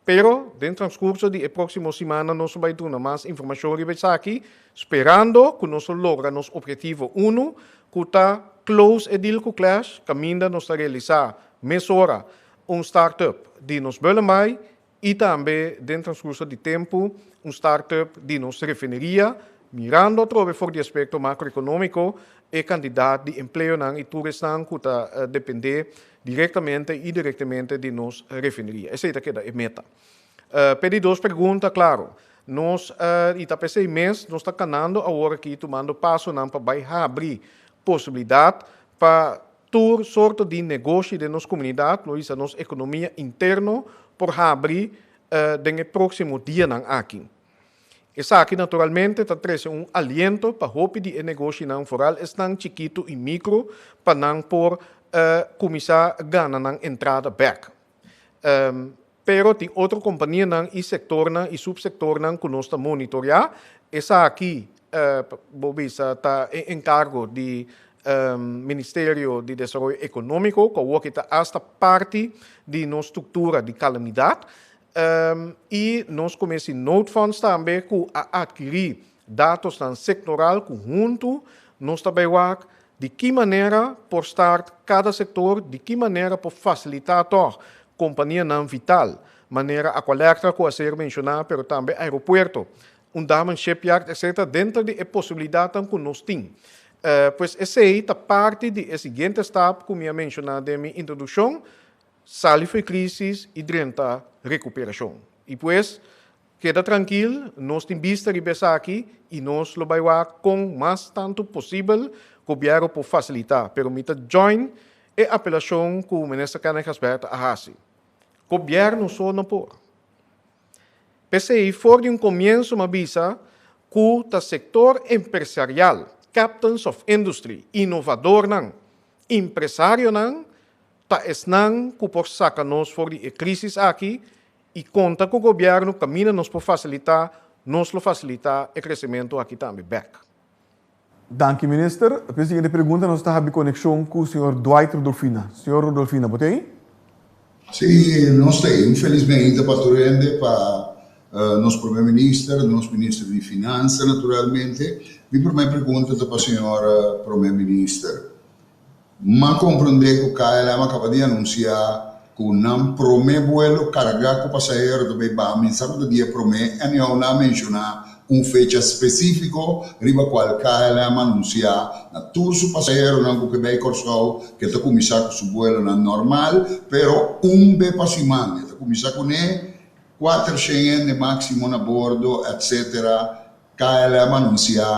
Pero den transcurso di e proximo simannan nos lo bay duna mas informacion riba esaki, sperando cu nos lo logra nos objetivo uno, cu ta close e deal cu Clash, caminda nos ta realisa mesora un start-up di nos Bullenbaai y tambe den transcurso di tempo un start-up di nos refineria, mirando atrobe for di aspecto macroeconomico e cantidad di empleonan y tur esnan cu ta depende Direktamente i direktemente di nos refineria. Esei ta keda e meta. P'e di dos pregunta, klaro, nos, i ta p'esei mes nos ta kanando awor aki tumando pasonan pa bai habri posibilidat pa tur sorto di negoshi den nos komunidat, lo bisa nos ekonomia interno por habri den e próksimo dianan aki. Esaki naturalmente ta trese un aliento pa hopi di e negoshinan, foral esnan chikitu i mikro, pa nan por kuminsá gana nan entrada bèk. Pero tin otro kompanianan i sektornan i supsektornan ku nos ta monitoreá. Esaki, bo bisa, ta e enkargo di Ministerio di Desaroyo Ekonómiko, ku awor ta asta parti di nos struktura di kalamidat. I nos kumins'i noodfonds tambe ku a atkirí datosnan sektoral ku huntu nos ta bai wak di ki manera por start kada sektor, di ki manera por fasilitá tòg kompanianan vital, manera Aqualectra ku a ser menshoná pero tambe aeropuerto, un Damen Shipyard etcetera denter di e posibilidatnan ku nos tin. Pues esei ta parti di e siguiente stap ku mi a menshoná den mi introdukshon, Sali fo'i crisis y drenta recuperacion. Y pues, keda trankil, nos tin bista riba esaki y nos lo bay wak con mas tanto posibel gobierno por facilita. Pero mi ta join e apelacion cu Minister Kenneth Gijsbertha a haci. Gobierno so no por. P'esey for di un comienzo m'a bisa cu ta sector empresarial, captains of industry, innovadornan, impresarionan, Ta esnan ku por saka nos for di e krísis aki i konta ku gobièrnu kaminda nos por fasilitá, nos lo fasilitá e kresementu aki tambe bèk. Danki Minister. P'e siguiente pregunta nos ta habi konekshon ku señor Dwight Rudolfina. Señor Rudolfina, bo ta ei? Sí, nos ta ei. Un felis meinta pa tur hende, pa nos Prome Minister, nos Minister di Finansa naturalmente. Mi prome pregunta ta pa señor Prome Minister. M'a komprondé ku KLM a kaba di anunsiá ku nan promé buelo kargá ku pasahero ta bay baha minsá ku ta dia promé. Anyhow, nan a menshoná un fecha spesífiko riba kual KLM a anunsiá na tur su pasaheronan ku ke bay Kòrsou ku e ta kuminsá ku su buelonan normal, pero un be pa siman. E ta kuminsá kuné 400 hende máksimo na bordo, etcétera. KLM a anunsiá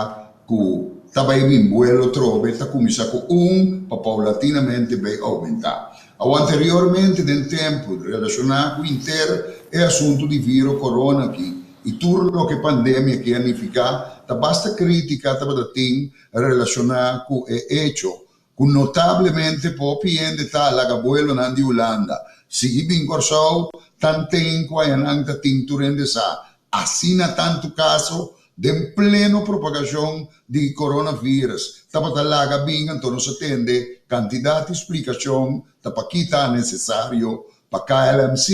ku ta bai bin buelo trobe ta kuminsá ku un pa paulatinamente bai oumentá. Awo anteriormente den tempu relashoná ku inter e asuntu di viro corona aki i tur loke pandemia aki a nifiká ta basta krítika tabata tin relashoná ku e echo ku notablemente popi hende ta laga buelonan di Hulanda sigui bin Kòrsou tanten ku ayanan ta tin tur hende sa asina tantu kaso den pleno propagashon di coronavirus tabata laga bin anto nos a tende kantidat di splikashon ta pa kita nesesario pa KLMC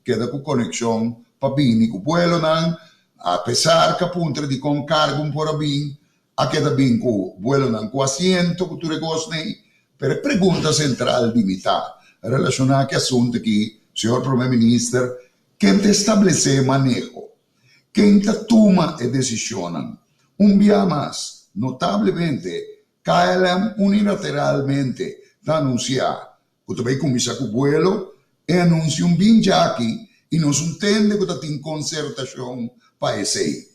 keda ku konekshon. pa bini ku buelonan, apesar ku a puntra dikon kargo por a bin, a keda bin ku buelonan ku asiento ku tur e kosnan ei. Pero e pregunta sentral di mi ta relashoná ku e asuntu aki, señor Prome Minister, ken ta establesé e maneho? Ken ta tuma e desishonnan? Un bia mas, notablemente, KLM unilateralmente ta anunsiá ku ta bai kuminsá ku buelo, e anunsio un bin djaki i nos un tende ku ta tin konsertashon pa esei.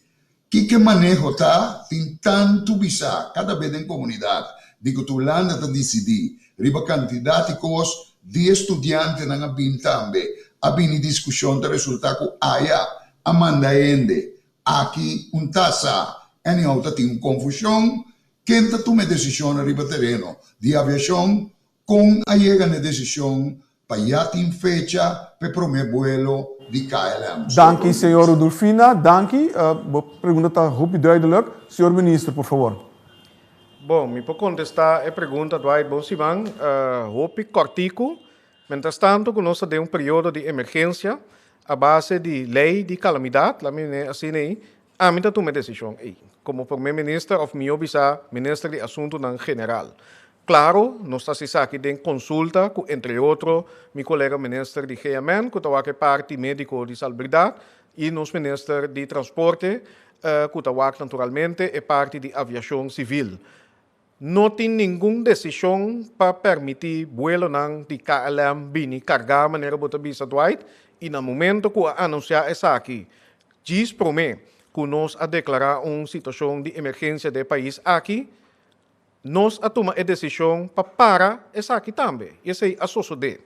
Kiko e maneho ta? Tin tantu bisá kada be den komunidat di ku ta Hulanda ta disidí riba kantidat i kos di e studiantenan a bin tambe a bini diskushon ta resultá ku aya a manda hende aki un ta sa anyhow ta tin un konfushon ken ta tuma e desishonnan riba tereno di aviashon Kon a yega n'e desishon pa ya tin fecha p'e promé buelo di KLM? Danki, señor Rudolfina. Danki. Bo pregunta ta hopi duidelijk. Señor Minister, por favor. Bon, mi por kontestá e pregunta, Dwight. Bon siman. Hopi kòrtiku. Mientrastantu ku nos ta den un periodo di emergensia, a base di lei di kalamidat, laat mi ne asina ei, Ami ta tuma e desishon ei komo Prome Minister òf mihó bisá Minister di Asuntunan General. Klaro, nos ta hasi esaki den konsulta ku entre otro mi kolega Minister di GMN ku ta wak e parti médiko di salbridat i nos Minister di Transporte ku ta wak naturalmente e parti di aviashon sivil. No tin ningun desishon pa permití buelonan di KLM bini kargá manera bo ta bisa Dwight i na momento ku a anunsiá esaki djis promé ku nos a deklará un situashon di emergensia den e pais aki nos a tuma e desishon pa para esaki tambe i esei a sosodé.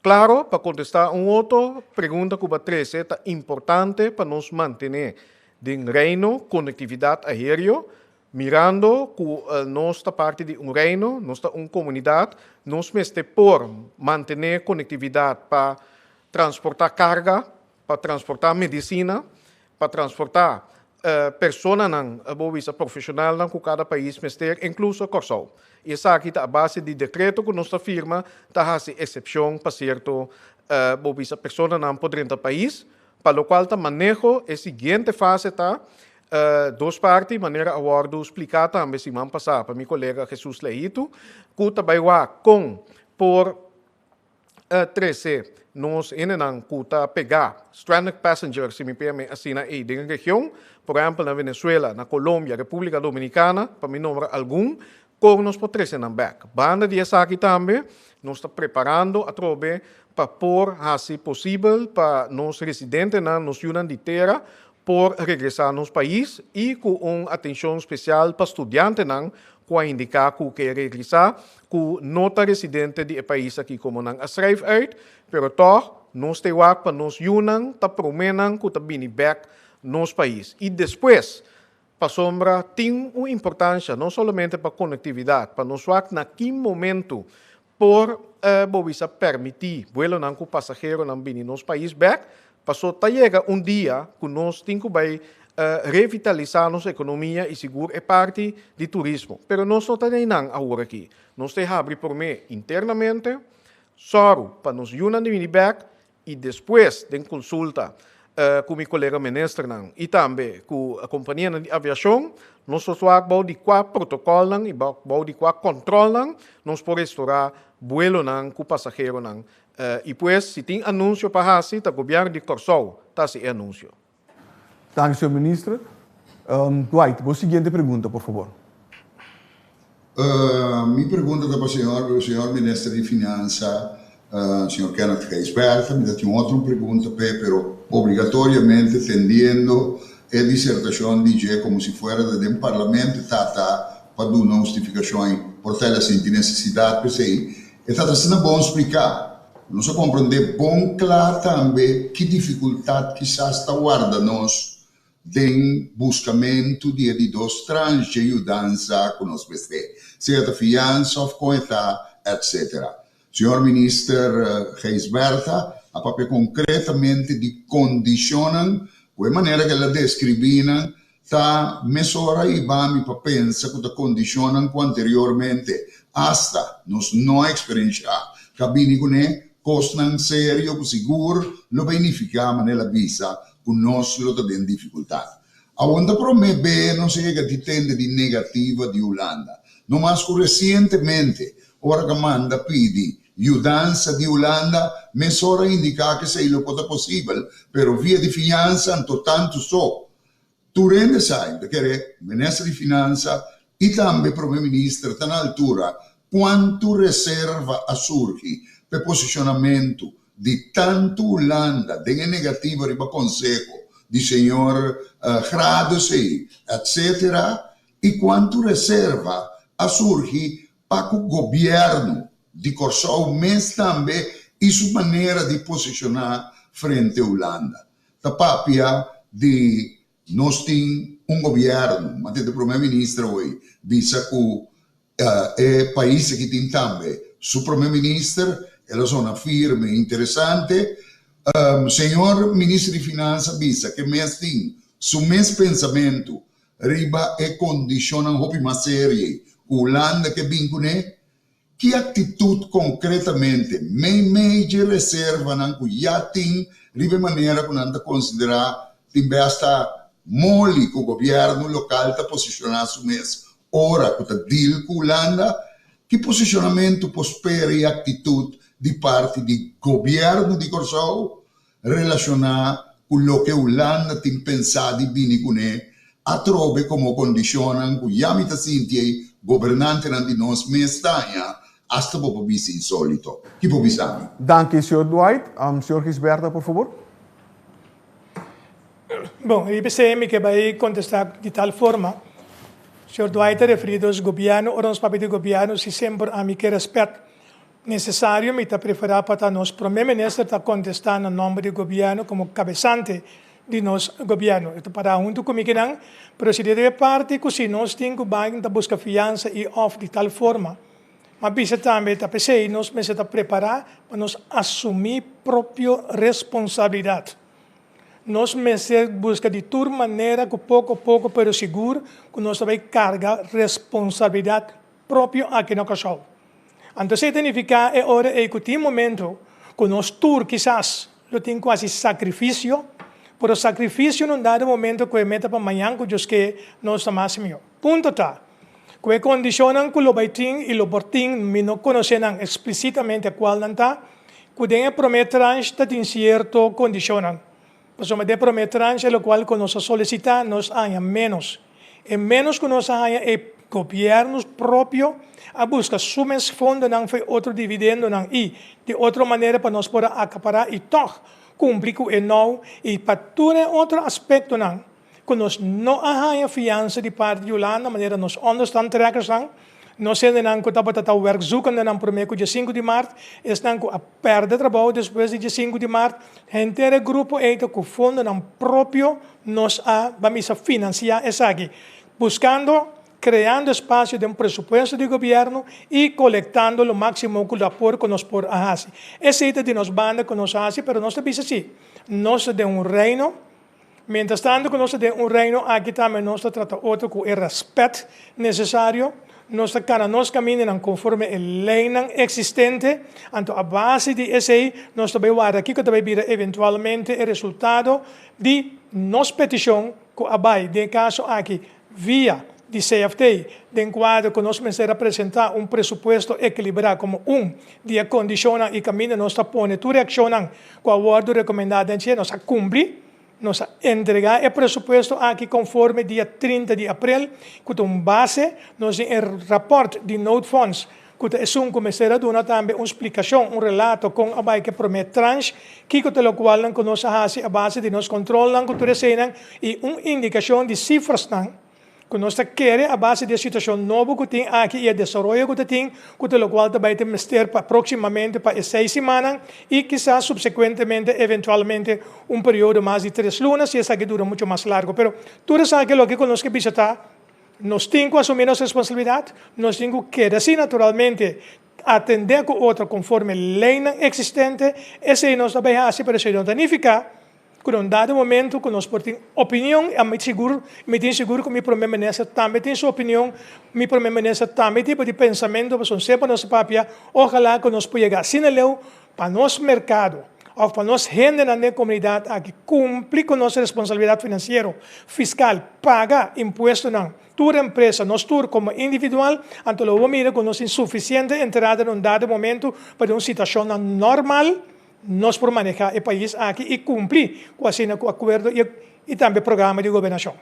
Klaro, pa kontestá un otro pregunta ku bo a trese ta importante pa nos mantené den Reino konektividat aéreo Mirando ku nos ta parti di un reino, nos ta un komunidat, nos mester por mantené konektividat pa transportá karga, pa transportá medisina, pa transportá personanan, bo bisa profeshonalnan ku kada pais mester, inkluso Kòrsou. I esaki ta a base di dekreto ku nos ta firma ta hasi eksepshon pa sierto, bo bisa personanan por drenta pais, Pa lokual ta maneho, e siguiente fase ta dos parti, manera a wòrdu spliká tambe siman pasá pa mi kolega Jesus Leito, ku ta bai wak kon por trese nos hendenan ku ta pegá, stranded passengers si mi pia mi asina ei den e region, por ehèmpel na Venezuela, na Colombia, Repúblika Dominikana, pa mi nombra algun, Kon nos por trese nan bèk? Banda di esaki tambe nos ta preparando atrobe pa por hasi posibel pa nos residentenan, nos yunan di tera, por regresá nos pais i ku un atenshon spesial pa studiantenan ku a indiká ku ke regresá ku no ta residente di e pais aki komo nan a schrijf uit, pero tòg nos te wak pa nos yunan ta proménan ku ta bini bèk nos pais i despues Pasobra tin un importancia no solamente pa conectividad, pa nos wak na ki momento por bo bisa permiti buelonan cu pasaheronan bini nos pais bek, paso ta yega un dia cu nos tin cu bay revitalisa nos economia y sigur e parti di turismo. Pero nos no ta neinan awor aki. Nos ta habri prome internamente, sòru pa nos yunan di bini bek I despues den konsulta ku mi kolega ministernan i tambe ku kompanianan di aviashon, nos lo wak bou di kua protokòlnan i bou di kua kòntròlnan nos por restorá buelonan ku pasaheronan. I pues si tin anunsio pa hasi ta gobièrnu di Kòrsou ta hasi e anunsio. Danki señor minister. Dwight, bo siguiente pregunta por fabor. Mi pregunta ta pa señor señor minister di Finansa, señor Kenneth Gijsbertha. Mi ta tin otro pregunta p'e, pero obligatoriamente tendiendo e disertacion di dje como si fuera ta den parlamento e tata pa duna hustificacion ei por ta el a sinti necesidad p'esei. E tata asina bon splica. Nos a komprondé bon kla tambe ki difikultat kisas ta warda nos den buskamentu di e di dos tranche yudansa ku nos mester, sea ta fiansa òf kon e ta, etcetera. Señor Minister Gijsbertha a papia konkretamente di kondishonnan ku e manera ku el a deskribí nan Ta mesora i bami pa pensa ku ta kondishonnan ku anteriormente asta nos no a eksperenshá ta bini kuné. kosnan serio ku sigur lo bai nifiká, manera el a bisa, ku nos lo ta den difikultat. Awor ta promé be nos a yega di tende di negativa di Hulanda. No mas ku resientemente ora ku a manda pidi yudansa di Hulanda, mesora a indiká ku esei lo por ta posibel, pero via di fiansa anto tantu so. Tur hende sa, mi ta kere Minister di Finansa i tambe Prome Minister ta na altura kuantu reserva a surgi pa e posishonamentu di tantu Hulanda den e negativo riba konseho di señor Gradus ei, etcetera, i kuantu reserva a surgi pa ku gobièrnu di Kòrsou mes tambe i su manera di posishoná frente Hulanda. Ta papia di nos tin un gobièrnu, m'a tende Prome Minister awor bisa ku e pais aki tin tambe su Prome Minister, el a zona firme, interesante. Señor Minister di Finansa bisa ke mes tin su mes pensamentu riba e kondishonnan hopi mas serie ku Hulanda ke bin kuné. Ki aktitut konkretamente meimei dje reservanan ku ya tin riba e manera ku nan ta konsiderá tin bes ta moli ku gobièrnu lokal ta posishoná su mes ora ku ta deal ku Hulanda? Ki posishonamentu por spera i aktitut di parti di gobièrnu di Kòrsou relashoná ku loke Hulanda tin pensá di bini kuné atrobe komo kondishonnan ku ya mi ta sinti ei gobernantenan di nos mes ta haña asta bo por bisa insólito. Ki por bisa mi? Danki, señor Dwight. Señor Gisberta, por fabor. Bon, riba esei mi ke bai kontestá di tal forma. Señor Dwight ta referí dos gobièrnu. Ora nos papia di gobièrnu, si semper ami ke rèspèt Nesesario mi ta preferá pa ta nos Prome Minister ta kontestá na nòmber di gobièrnu komo kabesante di nos gobièrnu. E ta pará huntu ku mi kinan, pero si di e parti ku si nos tin ku bai ta buska fiansa i òf di tal forma. Ma bisa tambe ta p'esei nos mester ta prepará pa nos asumí propio responsabilidat. Nos mester buska di tur manera ku poko poko pero sigur ku nos ta bai karga responsabilidat propio aki na Kòrsou. Anto esei ta nifiká e ora ei ku tin momento ku nos tur kisas lo tin ku hasi sakrifisio, pero sakrifisio no dado momento ku e meta pa mañan ku Dios ke nos ta mas mihó. Punto ta ku e kondishonnan ku lo bai tin i lo por tin, mi no konosé nan eksplisitamente kualnan ta, ku den e promé transh ta tin sierto kondishonnan. Pasobra den e promé transh e lokual ku nos a solisitá nos a haña ménos. E ménos ku nos a haña e gobièrnu propio a buska su mes fondonan fo'i otro dividendonan i di otro manera pa nos por a akapará i tòg kumpli ku e nou i pa tur e otro aspektonan ku nos no a haña fiansa di parti di Hulanda manera nos onderstandtrekkersnan, nos hendenan ku tabata ta werkzoekendenan promé ku dia sinku di mart, esnan ku a pèrdè trabou despues di dia sinku di mart, henter e grupo ei ta ku fondonan propio nos a bamisa finansiá esaki, buskando kreando espasio den presupuesto di gobièrnu i kolektando lo máksimo ku lo por ku nos por a hasi. Esei ta di nos banda ku nos a hasi, pero nos ta bisa si, nos ta den un reino, Mientras tanto ku nos ta den un reino aki tambe nos ta trata otro ku e rèspèt nesesario, nos ta kana nos kamindanan konforme e leinan eksistente, anto a base di esei nos ta bai warda kiko ta bai bira eventualmente e resultado di nos petishon ku a bai den e kaso aki via di CFT, den kuadro ku nos mester a presentá un presupuesto ekilibrá komo un di e kondishonnan i kaminda nos ta pone tur e akshonnan ku a wòrdu rekomendá den dje, nos a kumpli, nos a entregá e presupuesto aki konforme dia 30 di aprel, ku ta un base, nos tin e rapòrt di noodfonds ku ta esun ku mester a duna tambe un splikashon, un relato kon a bai ku e promé transh, kiko ta lokualnan ku nos a hasi a base di nos kontrolnan ku tur eseinan i un indikashon di sifrasnan ku nos ta kere a base di e situashon nobo ku tin aki i e desaroyo ku ta tin ku ta lokual ta bai ta mester pa próksimamente pa e seis simannan i kisas supsekuentemente eventualmente un periodo mas di tres luna si esaki dura muchu mas largu. Pero tur esaki loke ku nos ke bisa ta Nos tin ku asumí nos responsabilidat, nos tin ku keda así naturalmente, atendé ku otro konforme leinan eksistente, esei nos ta bai hasi, pero esei no ta nifiká ku na un dado momento ku nos por tin opinion, i ami sigur, mi tin sigur ku mi prome minister tambe tin su opinion, mi prome minister tambe tipo di pensamentu, pasobra semper nos ta papia, ojalá ku nos por yega asina leu. Pa nos merkado òf pa nos hendenan den komunidat aki kumpli ku nos responsabilidat finansiero, fiskal, paga impuestonan, tur empresa, nos tur komo individual, anto lo bo mira ku nos tin sufisiente entrada na un dado momento pa den un situashonnan normal nos por manehá e pais aki i kumpli ku asina ku akuerdo i tambe programa di gobernashon.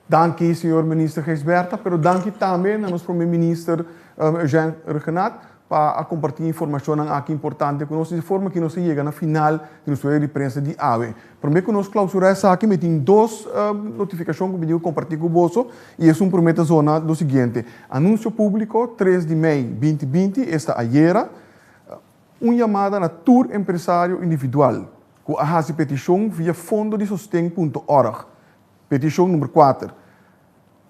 Danki señor Minister Gijsbertha, pero danki tambe na nos Prome Minister Eugène Rhuggenaath pa a comparti informacionnan aki importante cu nos. Di forma ki nos a yega na final di nos rueda di prensa di awe. Prome cu nos clausura esaki mi tin dos notificacion cu mi tin cu comparti cu boso y esun prome ta zona lo siguiente. Anuncio publico tres di mei binti binti, esta ayera, un yamada na tur empresario individual cu a haci peticion via fondo di sosten punto org. Petishon number kuater,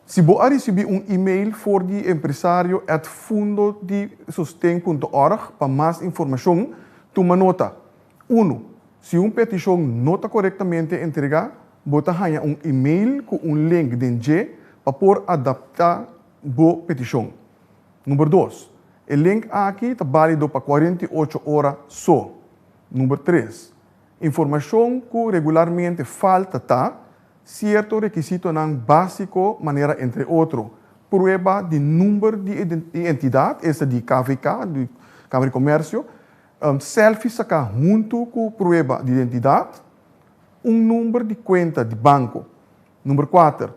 Si bo a risibí un e-mail for di empresario at fundo di sosten punto org pa mas informashon, tuma nota, Unu, Si un petishon no ta korektamente entregá, bo ta haña un e-mail ku un link den dje pa por adaptá bo petishon. Number dos, E link aki ta bálido pa 48 ora so. Number tres, Informashon ku regularmente falta ta sierto rekisitonan básiko manera entre otro, prueba di number di entidat, esta di KVK, di Kamer di Komersio, selfie saká huntu ku prueba di identidat, un number di kuenta di banko. Number kuater,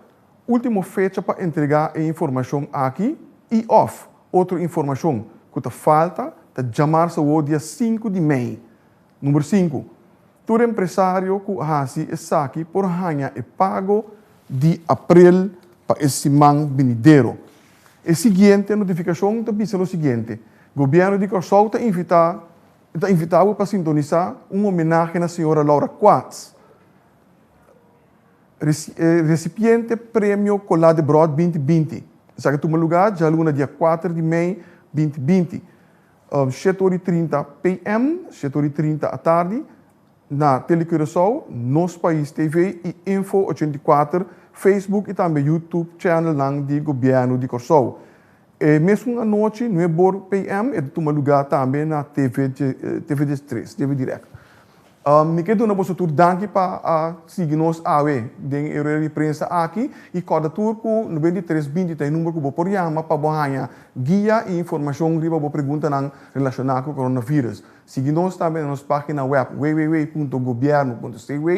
último fecha pa entregá e informashon aki i òf otro informashon ku ta falta ta djamarsa awor dia sinku di mei. Number sinku, Tur empresario ku hasi esaki por haña e pago di aprel pa e siman binidero. E siguiente notifikashon ta bisa lo siguiente, Gobièrnu di Kòrsou ta invitá ta invitá bo pa sintonisá un homenahe na señora Laura Quads, resipiente Premio Colá de Bròd 2020. Esaki a tuma lugá djaluna dia kuater di mei 2020. Shete ora i 30 PM, shete ora i 30 atardi, na Tele Curaçao, Nos Pais TV i Info 84, Facebook i tambe YouTube channelnan di Gobièrnu di Kòrsou. E mesun anochi, nuebe or PM, e ta tuma lugá tambe na TV TV 13, TV Direct. Mi ke duna boso tur danki pa a sigui nos awe den e rueda di prensa aki i kòrda tur ku 93 20 ta e number ku bo por yama pa bo haña guia i informashon riba bo preguntanan relashoná ku coronavirus. Sigui nos tambe na nos página wèp www.gobierno.cw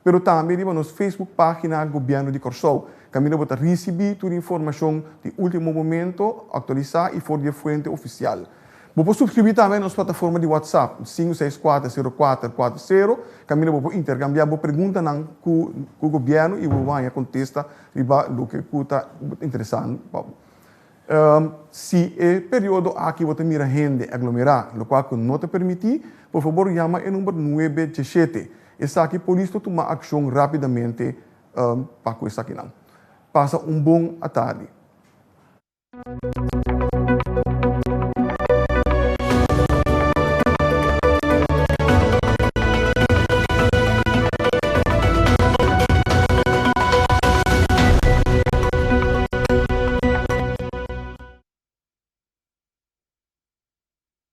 pero tambe riba nos Facebook página Gobièrnu di Kòrsou kaminda bo ta risibí tur informashon di último momento aktualisá i for di e fuente ofisial. Bo por subscribí tambe na nos plataforma di WhatsApp, 564 04 40, kaminda bo por interkambiá bo preguntanan ku ku gobièrnu i bo haña kontesta riba loke ku ta interesá pa bo. Si e periodo aki bo ta mira hende aglomerá, lokual ku no ta permití, por fabor yama e number nuebe diesshete. Esaki polis lo tuma akshon rápidamente pa ku esakinan. Pasa un bon atardi.